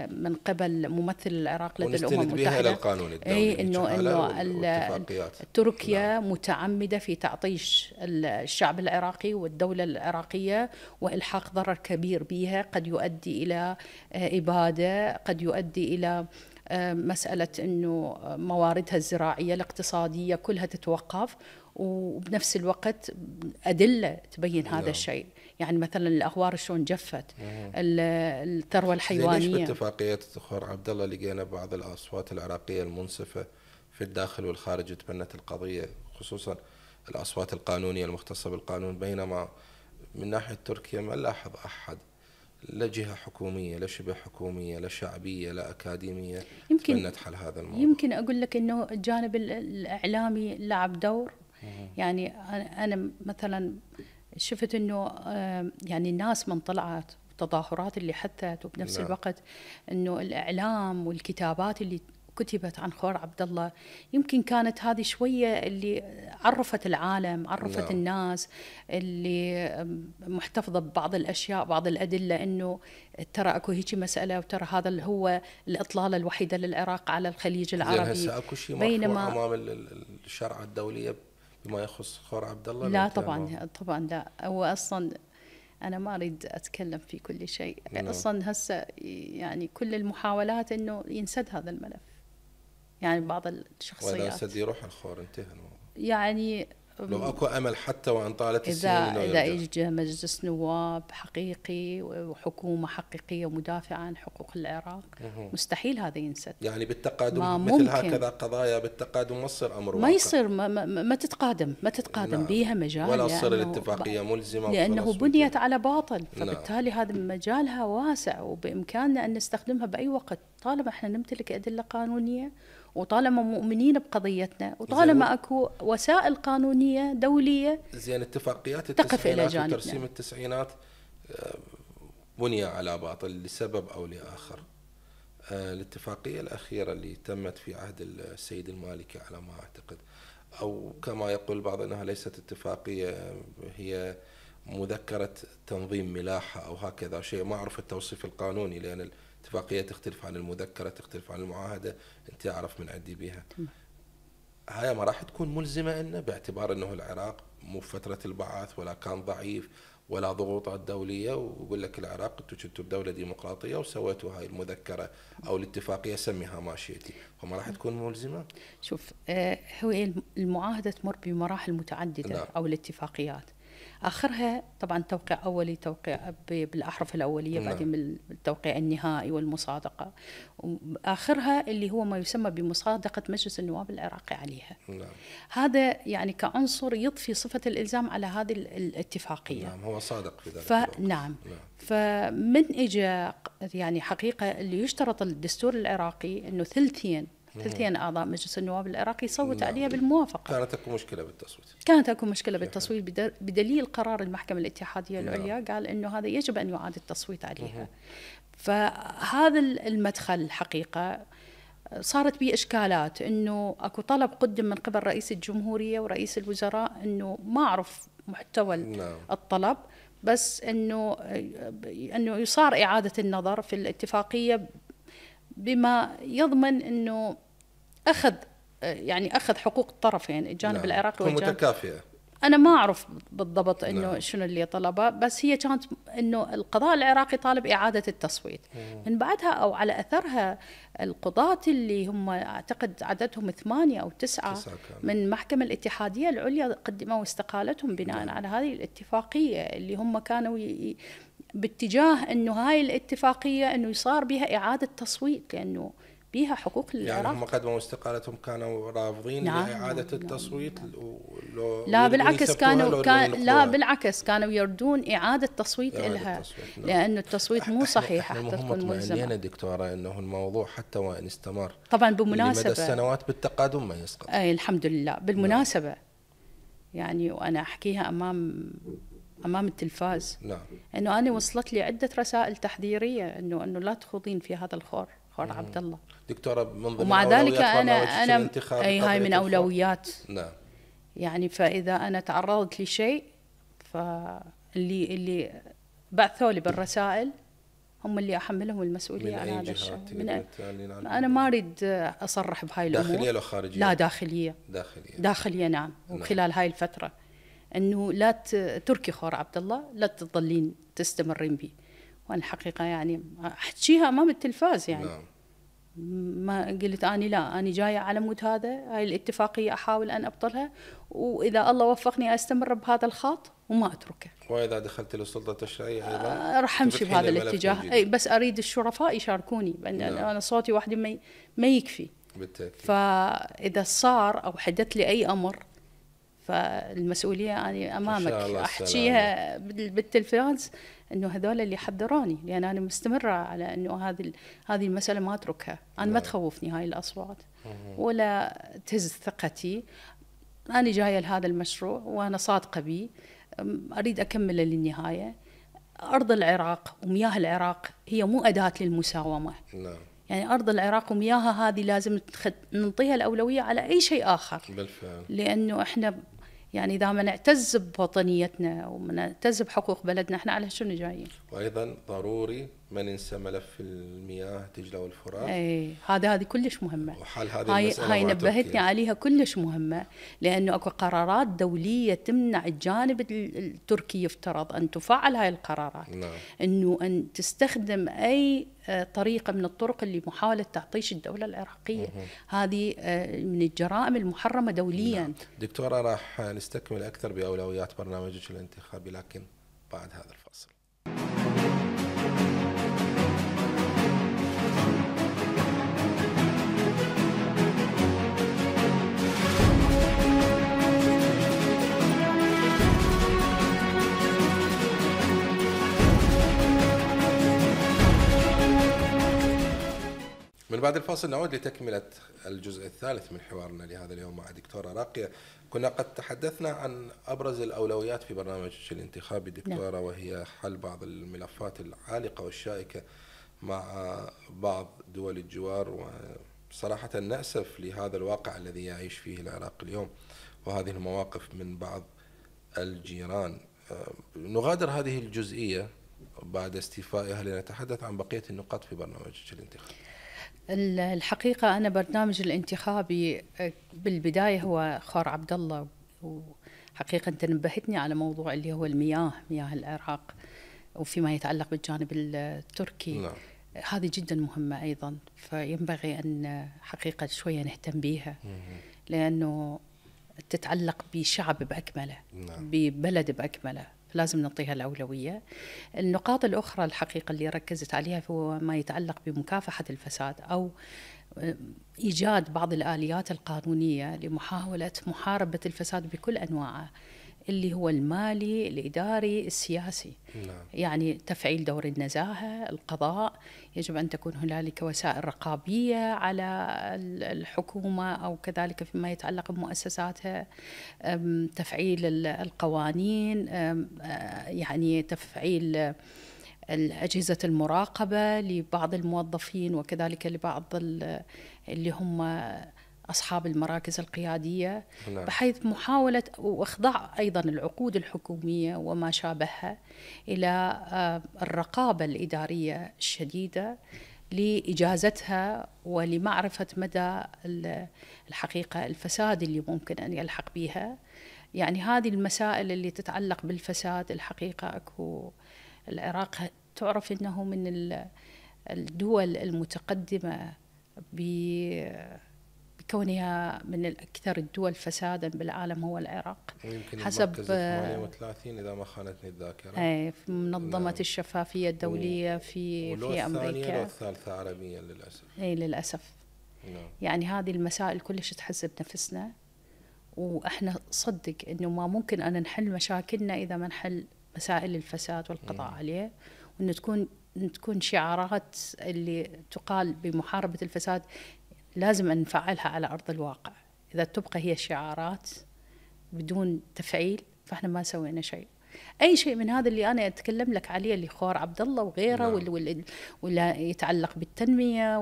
من قبل ممثل العراق لدى الأمم المتحدة إلى القانون الدولي، إنه تركيا متعمدة في تعطيش الشعب العراقي والدولة العراقية وإلحاق ضرر كبير بها، قد يؤدي إلى إبادة، قد يؤدي إلى مسألة أنه مواردها الزراعية الاقتصادية كلها تتوقف، وبنفس الوقت أدلة تبين هذا الشيء. يعني مثلا الأغوار شلون جفت، الثروة الحيوانية. ليش باتفاقية الدكتور عبد الله لقينا بعض الأصوات العراقية المنصفة في الداخل والخارج تبنت القضية، خصوصا الأصوات القانونية المختصة بالقانون، بينما من ناحية تركيا ما نلاحظ أحد، لا جهة حكومية لا شبه حكومية لا شعبية لا أكاديمية تبنت حل هذا الموضوع؟ يمكن أقول لك أنه الجانب الإعلامي لعب دور. يعني أنا مثلا شفت أنه يعني الناس من طلعت التظاهرات اللي حثت، وبنفس الوقت أنه الإعلام والكتابات اللي كتبت عن خور عبد الله يمكن كانت هذه شوية اللي عرفت العالم، عرفت الناس اللي محتفظة ببعض الأشياء، بعض الأدلة، أنه ترى أكو هيك مسألة، وترى هذا هو الإطلالة الوحيدة للعراق على الخليج العربي. هسه أكو شيء مرفوع أمام الشرع الدولية بما يخص خور عبد الله؟ لا طبعا لا. هو أصلا أنا ما أريد أتكلم في كل شيء. أصلا هسه يعني كل المحاولات أنه ينسد هذا الملف، يعني بعض الشخصيات. وإذا انسد يروح الخور، انتهى الموضوع. يعني لو اكو امل حتى وان طالت السنين إذا إجا مجلس نواب حقيقي وحكومة حقيقية ومدافعة عن حقوق العراق، مستحيل هذا ينسد. يعني بالتقادم مثل هكذا قضايا بالتقادم ما يصير امر واقع. ما يصير، ما تتقادم بيها مجال، ولا تصير الاتفاقية ملزمة، لأنه بنيت على باطل. فبالتالي هذا مجالها واسع، وبإمكاننا أن نستخدمها بأي وقت طالما احنا نمتلك أدلة قانونية، وطالما مؤمنين بقضيتنا، وطالما اكو وسائل قانونيه دوليه. زين اتفاقيات التسعينات وترسيم التسعينات بني على باطل لسبب او لاخر. الاتفاقيه الاخيره اللي تمت في عهد السيد المالكي على ما اعتقد، او كما يقول بعض انها ليست اتفاقيه، هي مذكره تنظيم ملاحه او هكذا شيء، ما اعرف التوصيف القانوني، لان الاتفاقية تختلف عن المذكرة، تختلف عن المعاهدة، انت اعرف من عندي بيها. هاي ما راح تكون ملزمة لنا، باعتبار انه العراق مو فترة البعث ولا كان ضعيف ولا ضغوطات دولية، ويقول لك العراق انتم كنتوا بدولة ديمقراطية وسويتوا هاي المذكرة او الاتفاقية سميها ما شئتي، فما راح تكون ملزمة؟ شوف، هو المعاهدة تمر بمراحل متعددة او الاتفاقيات. آخرها طبعا توقيع أولي، توقيع بالأحرف الأولية، بعدين التوقيع النهائي والمصادقة، وآخرها اللي هو ما يسمى بمصادقة مجلس النواب العراقي عليها. هذا يعني كعنصر يضفي صفة الإلزام على هذه الاتفاقية. هو صادق في ذلك. نعم. فمن إجا يعني حقيقة اللي يشترط الدستور العراقي أنه ثلثين أعضاء مجلس النواب العراقي صوت عليها بالموافقة. كانت أكو مشكلة بالتصويت. بدليل قرار المحكمة الاتحادية العليا قال إنه هذا يجب أن يعاد التصويت عليها. فهذا المدخل الحقيقة صارت به إشكالات، إنه أكو طلب قدم من قبل رئيس الجمهورية ورئيس الوزراء، إنه ما أعرف محتوى الطلب، بس إنه يصار إعادة النظر في الاتفاقية بما يضمن إنه أخذ حقوق الطرفين، الجانب العراقي والجانب متكافئة. أنا ما أعرف بالضبط إنه شنو اللي طلبه، بس هي كانت إنه القضاء العراقي طالب إعادة التصويت. من بعدها أو على أثرها القضاة اللي هم أعتقد عددهم 8 أو 9 من المحكمة الاتحادية العليا قدموا استقالتهم بناء على هذه الاتفاقية، اللي هم كانوا باتجاه إنه هاي الاتفاقية إنه يصار بها إعادة تصويت، لأنه بيها حقوق العراق. يعني هم قدموا استقالتهم كانوا رافضين لإعادة التصويت؟ لا بالعكس، بالعكس كانوا يردون إعادة تصويت لها، لأنه التصويت مو صحيح حتى تكون ملزمة. احنا دكتورة إنه الموضوع حتى وإن استمر طبعا بمناسبة لمدى السنوات بالتقادم ما يسقط. الحمد لله. بالمناسبة يعني وأنا أحكيها أمام التلفاز، إنه أنا وصلت لي عدة رسائل تحذيرية إنه لا تخوضين في هذا خور عبد الله دكتورة، من ضمن ومع ذلك أنا هاي من أولويات. نعم. يعني فإذا أنا تعرضت لشيء، فاللي بعثوا لي بالرسائل هم اللي أحملهم المسؤولية على هذا الشيء. أنا ما أريد أصرح بهاي الأمور. داخلية ولا خارجية؟ لا، داخلية نعم. وخلال هاي الفترة أنه لا تركي خور عبد الله، لا تظلين تستمرين به. وأنا الحقيقة يعني أحكيها أمام التلفاز يعني. ما قلت أنا لا، أنا جاية على مود هذا، هاي الاتفاقية أحاول أن أبطلها، وإذا الله وفقني أستمر بهذا الخط وما أتركه. وإذا دخلت للسلطة التشريعية أيضا راح أمشي بهذا الاتجاه. أي بس أريد الشرفاء يشاركوني، لأن أنا صوتي وحدي ما يكفي بالتأكيد. فإذا صار أو حدث لي أي أمر فالمسؤولية يعني أمامك، أحكيها بالتلفاز إنه هذول اللي حذروني، لأن أنا مستمرة على إنه هذه المسألة ما أتركها. أنا ما تخوفني هاي الأصوات ولا تهز ثقتي. أنا جاية لهذا المشروع وأنا صادقة بي، أريد أكمله للنهاية. أرض العراق ومياه العراق هي مو أداة للمساومة. يعني أرض العراق ومياهها هذه لازم نعطيها الأولوية على أي شيء آخر. بالفعل. لأنه إحنا يعني إذا ما نعتز بوطنيتنا وما نعتز بحقوق بلدنا، إحنا على شنو جايين؟ وأيضا ضروري ما ننسى ملف المياه دجلة والفرات. هذه كلش مهمة. وحل هذه المسألة هاي نبهتني عليها، كلش مهمة، لأنه أكو قرارات دولية تمنع الجانب التركي يفترض أن تفعل هاي القرارات. إنه أن تستخدم أي طريقة من الطرق اللي محاولة تعطيش الدولة العراقية. هذه من الجرائم المحرمة دوليا. دكتورة، راح نستكمل أكثر بأولويات برنامجك الانتخابي لكن بعد هذا الفاصل. من بعد الفاصل نعود لتكملة الجزء الثالث من حوارنا لهذا اليوم مع دكتورة راقية. كنا قد تحدثنا عن أبرز الأولويات في برنامجك الانتخابي دكتورة، وهي حل بعض الملفات العالقة والشائكة مع بعض دول الجوار، وصراحة نأسف لهذا الواقع الذي يعيش فيه العراق اليوم وهذه المواقف من بعض الجيران. نغادر هذه الجزئية بعد استيفائها لنتحدث عن بقية النقاط في برنامجك الانتخابي. الحقيقة أنا برنامج الانتخابي بالبداية هو خور عبد الله، وحقيقة أنت نبهتني على موضوع اللي هو مياه العراق وفيما يتعلق بالجانب التركي. هذه جدا مهمة أيضا، فينبغي أن حقيقة شوية نهتم بها، لأنه تتعلق بشعب بأكمله، ببلد بأكمله، لازم نعطيها الأولوية. النقاط الأخرى الحقيقة اللي ركزت عليها هو ما يتعلق بمكافحة الفساد أو إيجاد بعض الآليات القانونية لمحاولة محاربة الفساد بكل أنواعه، اللي هو المالي، الإداري، السياسي. يعني تفعيل دور النزاهة، القضاء، يجب أن تكون هنالك وسائل رقابية على الحكومة أو كذلك فيما يتعلق بمؤسساتها، تفعيل القوانين، يعني تفعيل أجهزة المراقبة لبعض الموظفين وكذلك لبعض اللي هم أصحاب المراكز القيادية، بحيث محاولة وإخضاع أيضا العقود الحكومية وما شابهها إلى الرقابة الإدارية الشديدة لإجازتها ولمعرفة مدى الحقيقة الفساد اللي ممكن أن يلحق بها. يعني هذه المسائل اللي تتعلق بالفساد الحقيقة أكو العراق تعرف أنه من الدول المتقدمة بكونها من الأكثر الدول فسادا بالعالم هو العراق، يمكن حسب 38 إذا ما خانتني الذاكرة. في منظمة الشفافية الدولية في أمريكا، والثالثة عربيا للأسف. للأسف. يعني هذه المسائل كلش تحزب نفسنا، وإحنا صدق إنه ما ممكن أن نحل مشاكلنا إذا ما نحل مسائل الفساد والقضاء عليه، وإن تكون شعارات اللي تقال بمحاربة الفساد لازم أن نفعلها على أرض الواقع. إذا تبقى هي شعارات بدون تفعيل فإحنا ما سوينا شيء. أي شيء من هذا اللي أنا أتكلم لك عليه اللي خور عبد الله وغيره ولا يتعلق بالتنمية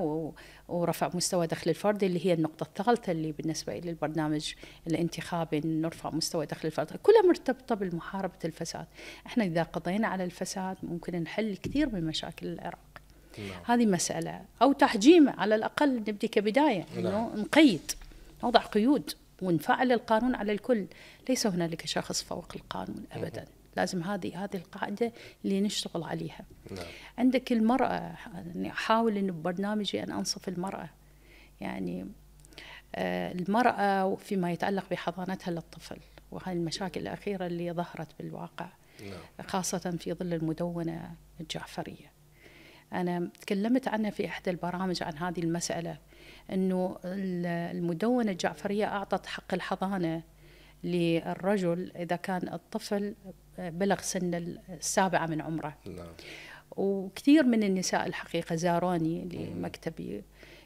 ورفع مستوى دخل الفرد، اللي هي النقطة الثالثة اللي بالنسبة إلى البرنامج الانتخابي، نرفع مستوى دخل الفرد، كلها مرتبطة بالمحاربة الفساد. إحنا إذا قضينا على الفساد ممكن نحل كثير من مشاكل العراق. هذه مسألة، أو تحجيم على الأقل نبدي كبداية، إنه نقيد، نوضع قيود ونفعل القانون على الكل. ليس هنالك شخص فوق القانون أبدا. لازم هذه القاعدة اللي نشتغل عليها. نعم. عندك المرأة، يعني أحاول إنه ببرنامجي أن أنصف المرأة، يعني المرأة فيما يتعلق بحضانتها للطفل، وهذه المشاكل الأخيرة اللي ظهرت بالواقع. نعم. خاصة في ظل المدونة الجعفرية. أنا تكلمت عنها في إحدى البرامج عن هذه المسألة، أنه المدونة الجعفرية أعطت حق الحضانة للرجل إذا كان الطفل بلغ سن 7 من عمره. نعم. وكثير من النساء الحقيقة زاروني لمكتبي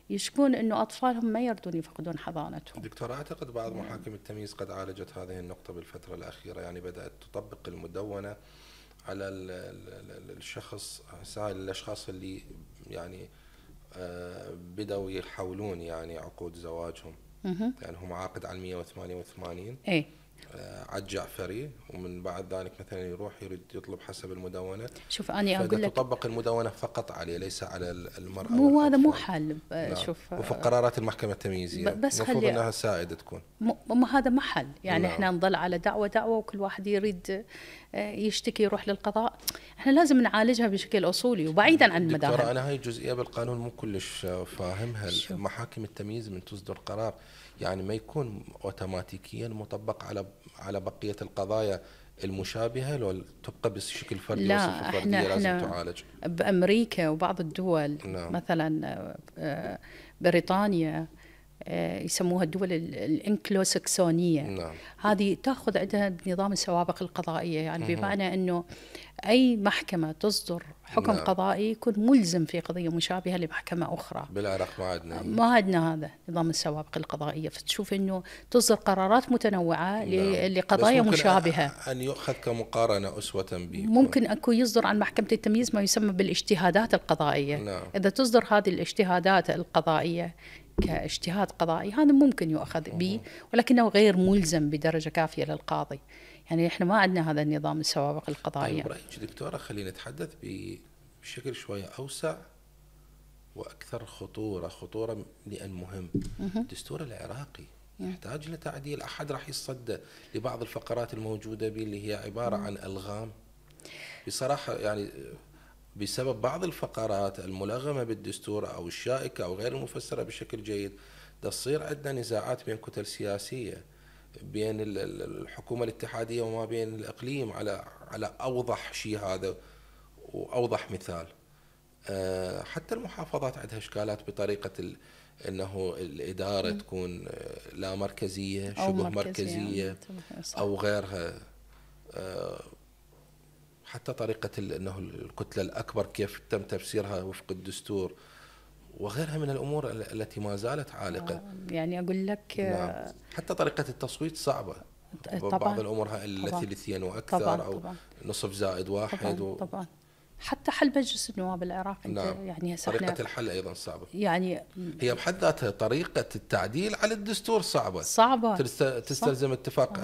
يشكون أنه أطفالهم ما يرضون يفقدون حضانتهم. دكتورة، أعتقد بعض محاكم التمييز قد عالجت هذه النقطة بالفترة الأخيرة، يعني بدأت تطبق المدونة على الشخص، الأشخاص اللي يعني بدأوا يحولون يعني عقود زواجهم. يعني هم عاقد على 188 عد جعفري، ومن بعد ذلك مثلا يروح يريد يطلب حسب المدونة. شوف أنا أقول لك تطبق المدونة فقط عليه، ليس على المرأة. مو هذا مو حل. نعم. شوف، وفي قرارات المحكمة التمييزية بس المفروض أنها سائدة تكون. هذا ما حل، يعني نعم. احنا نظل على دعوة وكل واحد يريد يشتكي يروح للقضاء. احنا لازم نعالجها بشكل أصولي وبعيدا عن المذاهب. دكتورة، أنا هاي الجزئية بالقانون مو كلش فاهمها. المحاكم التمييز من تصدر قرار يعني ما يكون اوتوماتيكيا مطبق على بقية القضايا المشابهة، لو تبقى بشكل فردي وصفة فردية لازم تعالج. بأمريكا وبعض الدول، نعم. مثلا بريطانيا يسموها الدول الانكلوساكسونية. نعم. هذه تأخذ عندها بنظام السوابق القضائية، يعني بمعنى أنه أي محكمة تصدر حكم نعم. قضائي يكون ملزم في قضية مشابهة لمحكمة أخرى. بالعراق ما عندنا هذا نظام السوابق القضائية، فتشوف أنه تصدر قرارات متنوعة نعم. لقضايا مشابهة. أن يؤخذ كمقارنة أسوة به. ممكن أكو يصدر عن محكمة التمييز ما يسمى بالاجتهادات القضائية. نعم. إذا تصدر هذه الاجتهادات القضائية كاجتهاد قضائي، هذا ممكن يؤخذ به، ولكنه غير ملزم بدرجة كافية للقاضي. يعني إحنا ما عندنا هذا النظام السوابق القضائية. طيب رأيك دكتورة، خلينا نتحدث بشكل شوية أوسع وأكثر خطورة لأن مهم. الدستور العراقي يحتاج لتعديل. أحد راح يصدى لبعض الفقرات الموجودة به اللي هي عبارة عن ألغام بصراحة، يعني بسبب بعض الفقرات الملغمة بالدستور أو الشائكة أو غير المفسرة بشكل جيد، تصير عندنا نزاعات بين كتل سياسية، بين الحكومة الاتحادية وما بين الإقليم على أوضح شيء هذا وأوضح مثال. حتى المحافظات عندها إشكالات بطريقة أنه الإدارة تكون لا مركزية، شبه مركزية أو غيرها. حتى طريقة أنه الكتلة الأكبر كيف تم تفسيرها وفق الدستور وغيرها من الأمور التي ما زالت عالقة. يعني أقول لك نعم. حتى طريقة التصويت صعبة. طبعا. بعض الأمور الثلثين وأكثر طبعا. أو طبعا. نصف زائد واحد. طبعا. حتى حل مجلس النواب العراقي. نعم. يعني طريقة الحل أيضا صعبة. يعني هي بحد ذاتها طريقة التعديل على الدستور صعبة. تستلزم اتفاق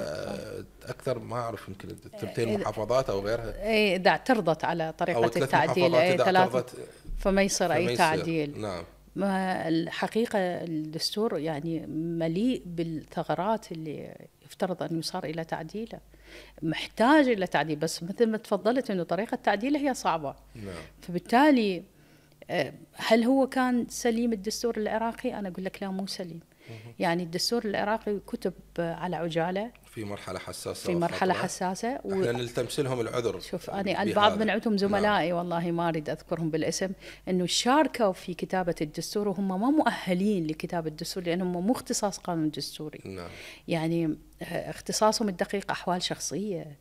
أكثر، ما أعرف يمكن ثلثين محافظات أو غيرها. إذا اعترضت على طريقة التعديل ثلاثة فما يصير أي تعديل. نعم. ما الحقيقة الدستور يعني مليء بالثغرات اللي يفترض أن يصار إلى تعديله، محتاج إلى تعديل، بس مثل ما تفضلت أنه طريقة تعديله هي صعبة. نعم. فبالتالي هل هو كان سليم الدستور العراقي؟ أنا أقول لك لا، مو سليم. يعني الدستور العراقي كتب على عجالة في مرحلة حساسة. في مرحلة حساسة احنا نلتمس لهم العذر. شوف أنا البعض من عندهم زملائي نعم. والله ما أريد أذكرهم بالاسم، إنه شاركوا في كتابة الدستور وهم ما مؤهلين لكتابة الدستور لأنهم مو اختصاص قانون دستوري. نعم. يعني اختصاصهم الدقيق أحوال شخصية،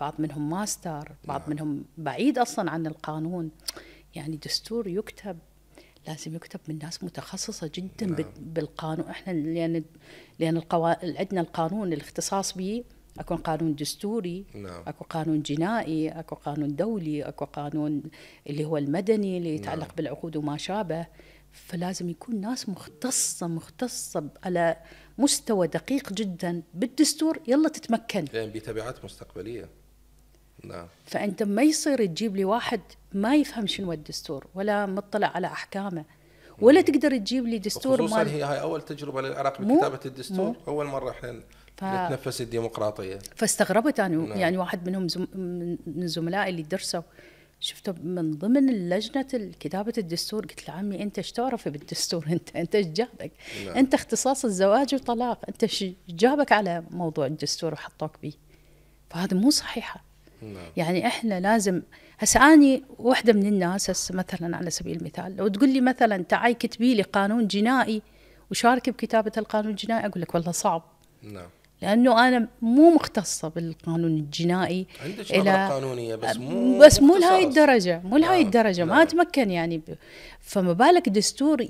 بعض منهم ماستر، بعض نعم. منهم بعيد أصلا عن القانون. يعني دستور يكتب لازم يكتب من ناس متخصصة جدا. نعم. بالقانون. احنا لأن عندنا القانون الاختصاص به، اكو قانون دستوري. نعم. اكو قانون جنائي، اكو قانون دولي، اكو قانون اللي هو المدني اللي يتعلق نعم. بالعقود وما شابه. فلازم يكون ناس مختصة على مستوى دقيق جدا بالدستور، يلا تتمكن. لأن بتبعات مستقبلية. نعم. فأنت ما يصير تجيب لي واحد ما يفهم شنو الدستور ولا مطلع على أحكامه، ولا تقدر تجيب لي دستور. خصوصا هي هاي أول تجربة للعراق بكتابة الدستور. أول مرة احنا نتنفس الديمقراطية. فاستغربت أنا. يعني واحد منهم من زملائي اللي درسوا شفته من ضمن لجنة كتابة الدستور، قلت له عمي أنت ايش تعرف بالدستور؟ أنت ايش جابك؟ أنت اختصاص الزواج وطلاق، أنت ايش جابك على موضوع الدستور وحطوك بيه؟ فهذا مو صحيحة. يعني إحنا لازم هسه أني واحدة من الناس هسه مثلا على سبيل المثال لو تقول لي مثلا تعي كتبي لي قانون جنائي وشارك بكتابة القانون الجنائي، أقول لك والله صعب. نعم. لأنه أنا مو مختصة بالقانون الجنائي. عندك نظرة قانونية بس مو لهاي الدرجة، مو لهاي الدرجة. نعم. ما أتمكن يعني فما بالك دستور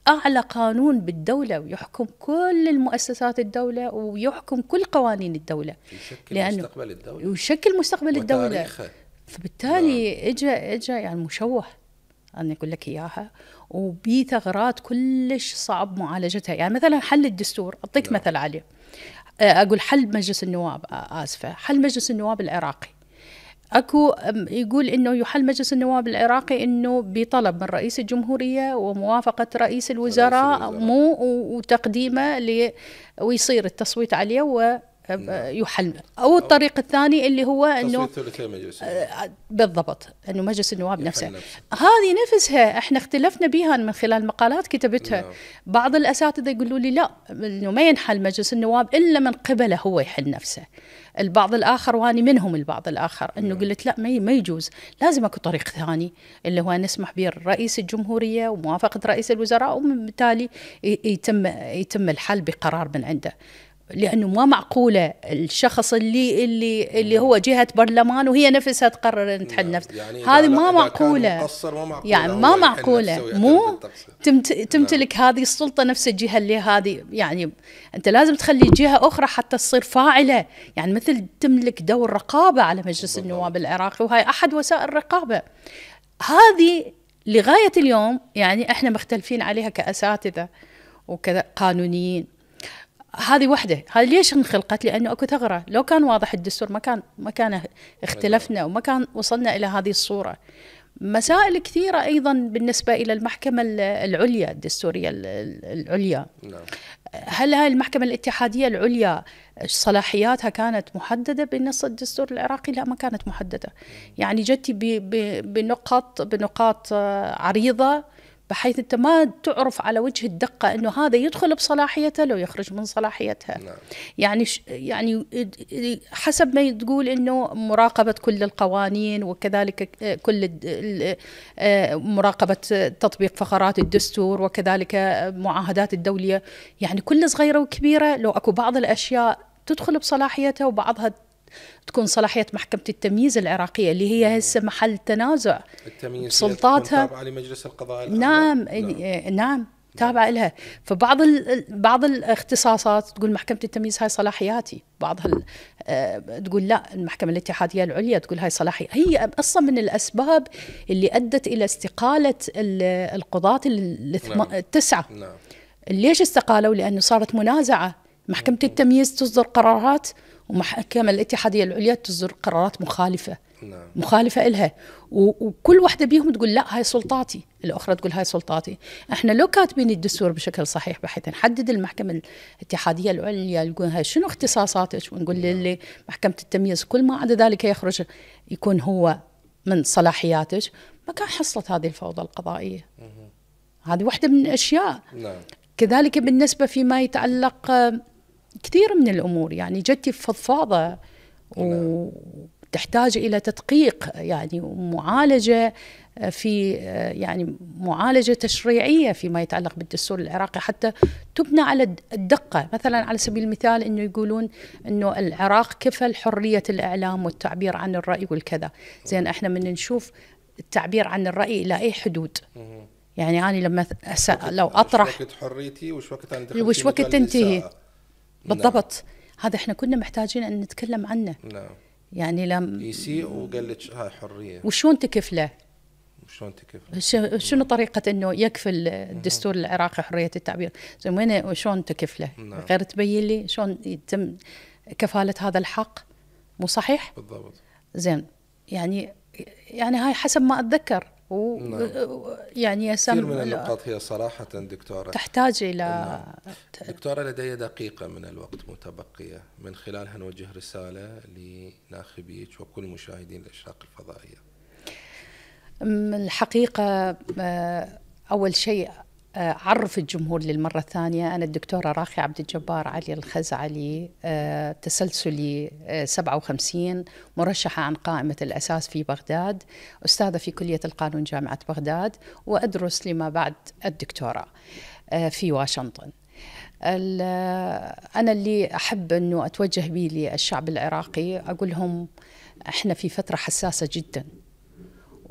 أعلى قانون بالدولة ويحكم كل المؤسسات الدولة ويحكم كل قوانين الدولة، يشكل مستقبل الدولة وتاريخه. فبالتالي إجا يعني مشوه أنا أقول لك إياها، وبي ثغرات كلش صعب معالجتها. يعني مثلا حل الدستور أعطيك مثل عليه، أقول حل مجلس النواب، آسفة، حل مجلس النواب العراقي. أكو يقول إنه يحل مجلس النواب العراقي إنه بطلب من رئيس الجمهورية وموافقة رئيس الوزراء مو وتقديمه ويصير التصويت عليه ويحل. أو الطريق الثاني اللي هو إنه بالضبط إنه مجلس النواب نفسه. هذه نفسها إحنا اختلفنا بها من خلال مقالات كتبتها. بعض الأساتذة يقولوا لي لا، إنه ما ينحل مجلس النواب إلا من قبله هو يحل نفسه. البعض الآخر واني منهم البعض الآخر إنه قلت لا، ما يجوز، لازم أكو طريق ثاني اللي هو نسمح به رئيس الجمهورية وموافقة رئيس الوزراء، وبالتالي يتم الحل بقرار من عنده. لأنه ما معقولة الشخص اللي هو جهة برلمان وهي نفسها تقرر أن تحل نفسها. يعني هذه ما معقولة. يعني ما معقولة. مو تمتلك هذه السلطة نفس الجهة اللي هذه. يعني أنت لازم تخلي جهة أخرى حتى تصير فاعلة، يعني مثل تملك دور رقابة على مجلس النواب العراقي، وهي أحد وسائل الرقابة. هذه لغاية اليوم يعني إحنا مختلفين عليها كأساتذة وكذا قانونيين. هذه وحده. هذه ليش انخلقت؟ لأنه أكو ثغرة. لو كان واضح الدستور ما كان اختلفنا وما كان وصلنا إلى هذه الصورة. مسائل كثيرة أيضا بالنسبة إلى المحكمة العليا الدستورية العليا. هل هاي المحكمة الاتحادية العليا صلاحياتها كانت محددة بنص الدستور العراقي؟ لا، ما كانت محددة. يعني جتي بنقاط عريضة، بحيث أنت ما تعرف على وجه الدقة أنه هذا يدخل بصلاحيته لو يخرج من صلاحيتها. يعني حسب ما تقول أنه مراقبة كل القوانين، وكذلك كل مراقبة تطبيق فقرات الدستور، وكذلك معاهدات الدولية. يعني كل صغيرة وكبيرة لو أكو بعض الأشياء تدخل بصلاحيتها وبعضها تكون صلاحية محكمة التمييز العراقية اللي هي هسه محل تنازع سلطاتها. تابعة لمجلس القضاء. نعم تابعة لها. فبعض الاختصاصات تقول محكمة التمييز هاي صلاحياتي، بعضها تقول لا، المحكمة الاتحادية العليا تقول هاي صلاحية. هي أصلا من الأسباب اللي أدت إلى استقالة القضاة التسعة. ليش استقالوا؟ لأنه صارت منازعة. محكمة التمييز تصدر قرارات ومحكمة الاتحادية العليا تصدر قرارات مخالفة إلها، وكل واحدة بيهم تقول لا هاي سلطاتي، الأخرى تقول هاي سلطاتي. احنا لو كاتبين الدستور بشكل صحيح بحيث نحدد المحكمة الاتحادية العليا نقول هاي شنو اختصاصاتك، ونقول للي محكمة التمييز كل ما عدا ذلك يخرج يكون هو من صلاحياتك، ما كان حصلت هذه الفوضى القضائية. هذه واحدة من الأشياء. كذلك بالنسبة فيما يتعلق كثير من الأمور، يعني جتي فضفاضة وتحتاج إلى تدقيق، يعني ومعالجة يعني معالجة تشريعية فيما يتعلق بالدستور العراقي حتى تبنى على الدقة. مثلا على سبيل المثال إنه يقولون إنه العراق كفل حرية الإعلام والتعبير عن الرأي والكذا. زين إحنا من نشوف التعبير عن الرأي إلى أي حدود؟ يعني أنا لما لو أطرح وش حريتي وش وقت تنتهي بالضبط. هذا احنا كنا محتاجين ان نتكلم عنه. يعني لم يسيء وقال لك هاي حريه، وشون تكفله؟ شنو طريقه انه يكفل الدستور العراقي حريه التعبير؟ زين وين وشون تكفله؟ غير تبين لي شلون يتم كفاله هذا الحق. مو صحيح بالضبط. زين يعني هاي حسب ما اتذكر يعني كثير من النقاط هي صراحة دكتورة تحتاج إلى دكتورة، لدي دقيقة من الوقت متبقية، من خلالها نوجه رسالة لناخبيك وكل مشاهدين الإشراق الفضائية. الحقيقة أول شيء عرف الجمهور للمرة الثانية، أنا الدكتورة راقية عبد الجبار علي الخزعلي، تسلسلي 57، مرشحة عن قائمة الأساس في بغداد، أستاذة في كلية القانون جامعة بغداد، وأدرس لما بعد الدكتوراه في واشنطن. أنا اللي أحب أنه أتوجه به للشعب العراقي، أقول لهم إحنا في فترة حساسة جداً،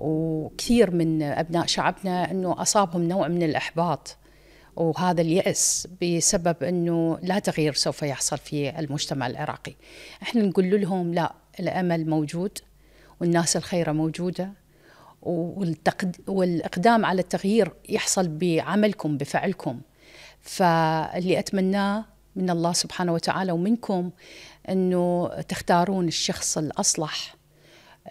وكثير من أبناء شعبنا أنه أصابهم نوع من الإحباط وهذا اليأس بسبب أنه لا تغيير سوف يحصل في المجتمع العراقي. إحنا نقول لهم لا، الأمل موجود والناس الخيرة موجودة، والإقدام على التغيير يحصل بعملكم بفعلكم. فاللي أتمناه من الله سبحانه وتعالى ومنكم أنه تختارون الشخص الأصلح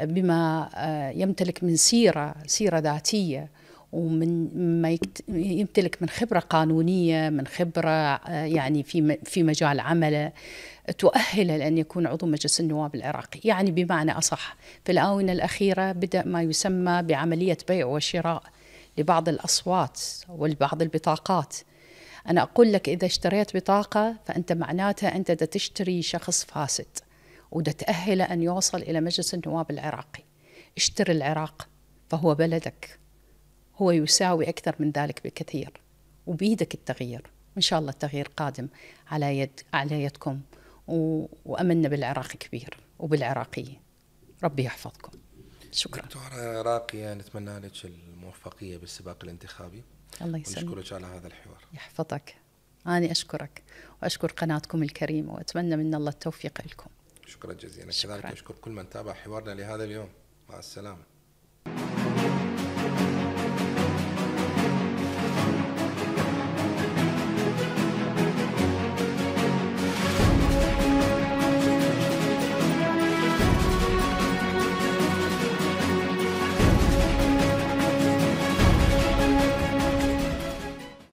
بما يمتلك من سيرة ذاتية، ومن ما يمتلك من خبرة قانونية، من خبرة يعني في مجال عمله تؤهله لأن يكون عضو مجلس النواب العراقي. يعني بمعنى أصح، في الآونة الأخيرة بدأ ما يسمى بعملية بيع وشراء لبعض الأصوات ولبعض البطاقات. أنا أقول لك إذا اشتريت بطاقة فأنت معناتها أنت تشتري شخص فاسد، وده تأهل أن يوصل إلى مجلس النواب العراقي. اشتري العراق فهو بلدك، هو يساوي أكثر من ذلك بكثير، وبيدك التغيير، وإن شاء الله التغيير قادم على يدكم، وأملنا بالعراق كبير وبالعراقيين. ربي يحفظكم. شكرا دكتورة راقية، نتمنى لك الموفقية بالسباق الانتخابي. الله يسلمك، ونشكرك على هذا الحوار. يحفظك. أنا أشكرك وأشكر قناتكم الكريمة، وأتمنى من الله التوفيق لكم. شكرا جزيلا. كذلك أشكر كل من تابع حوارنا لهذا اليوم. مع السلامة.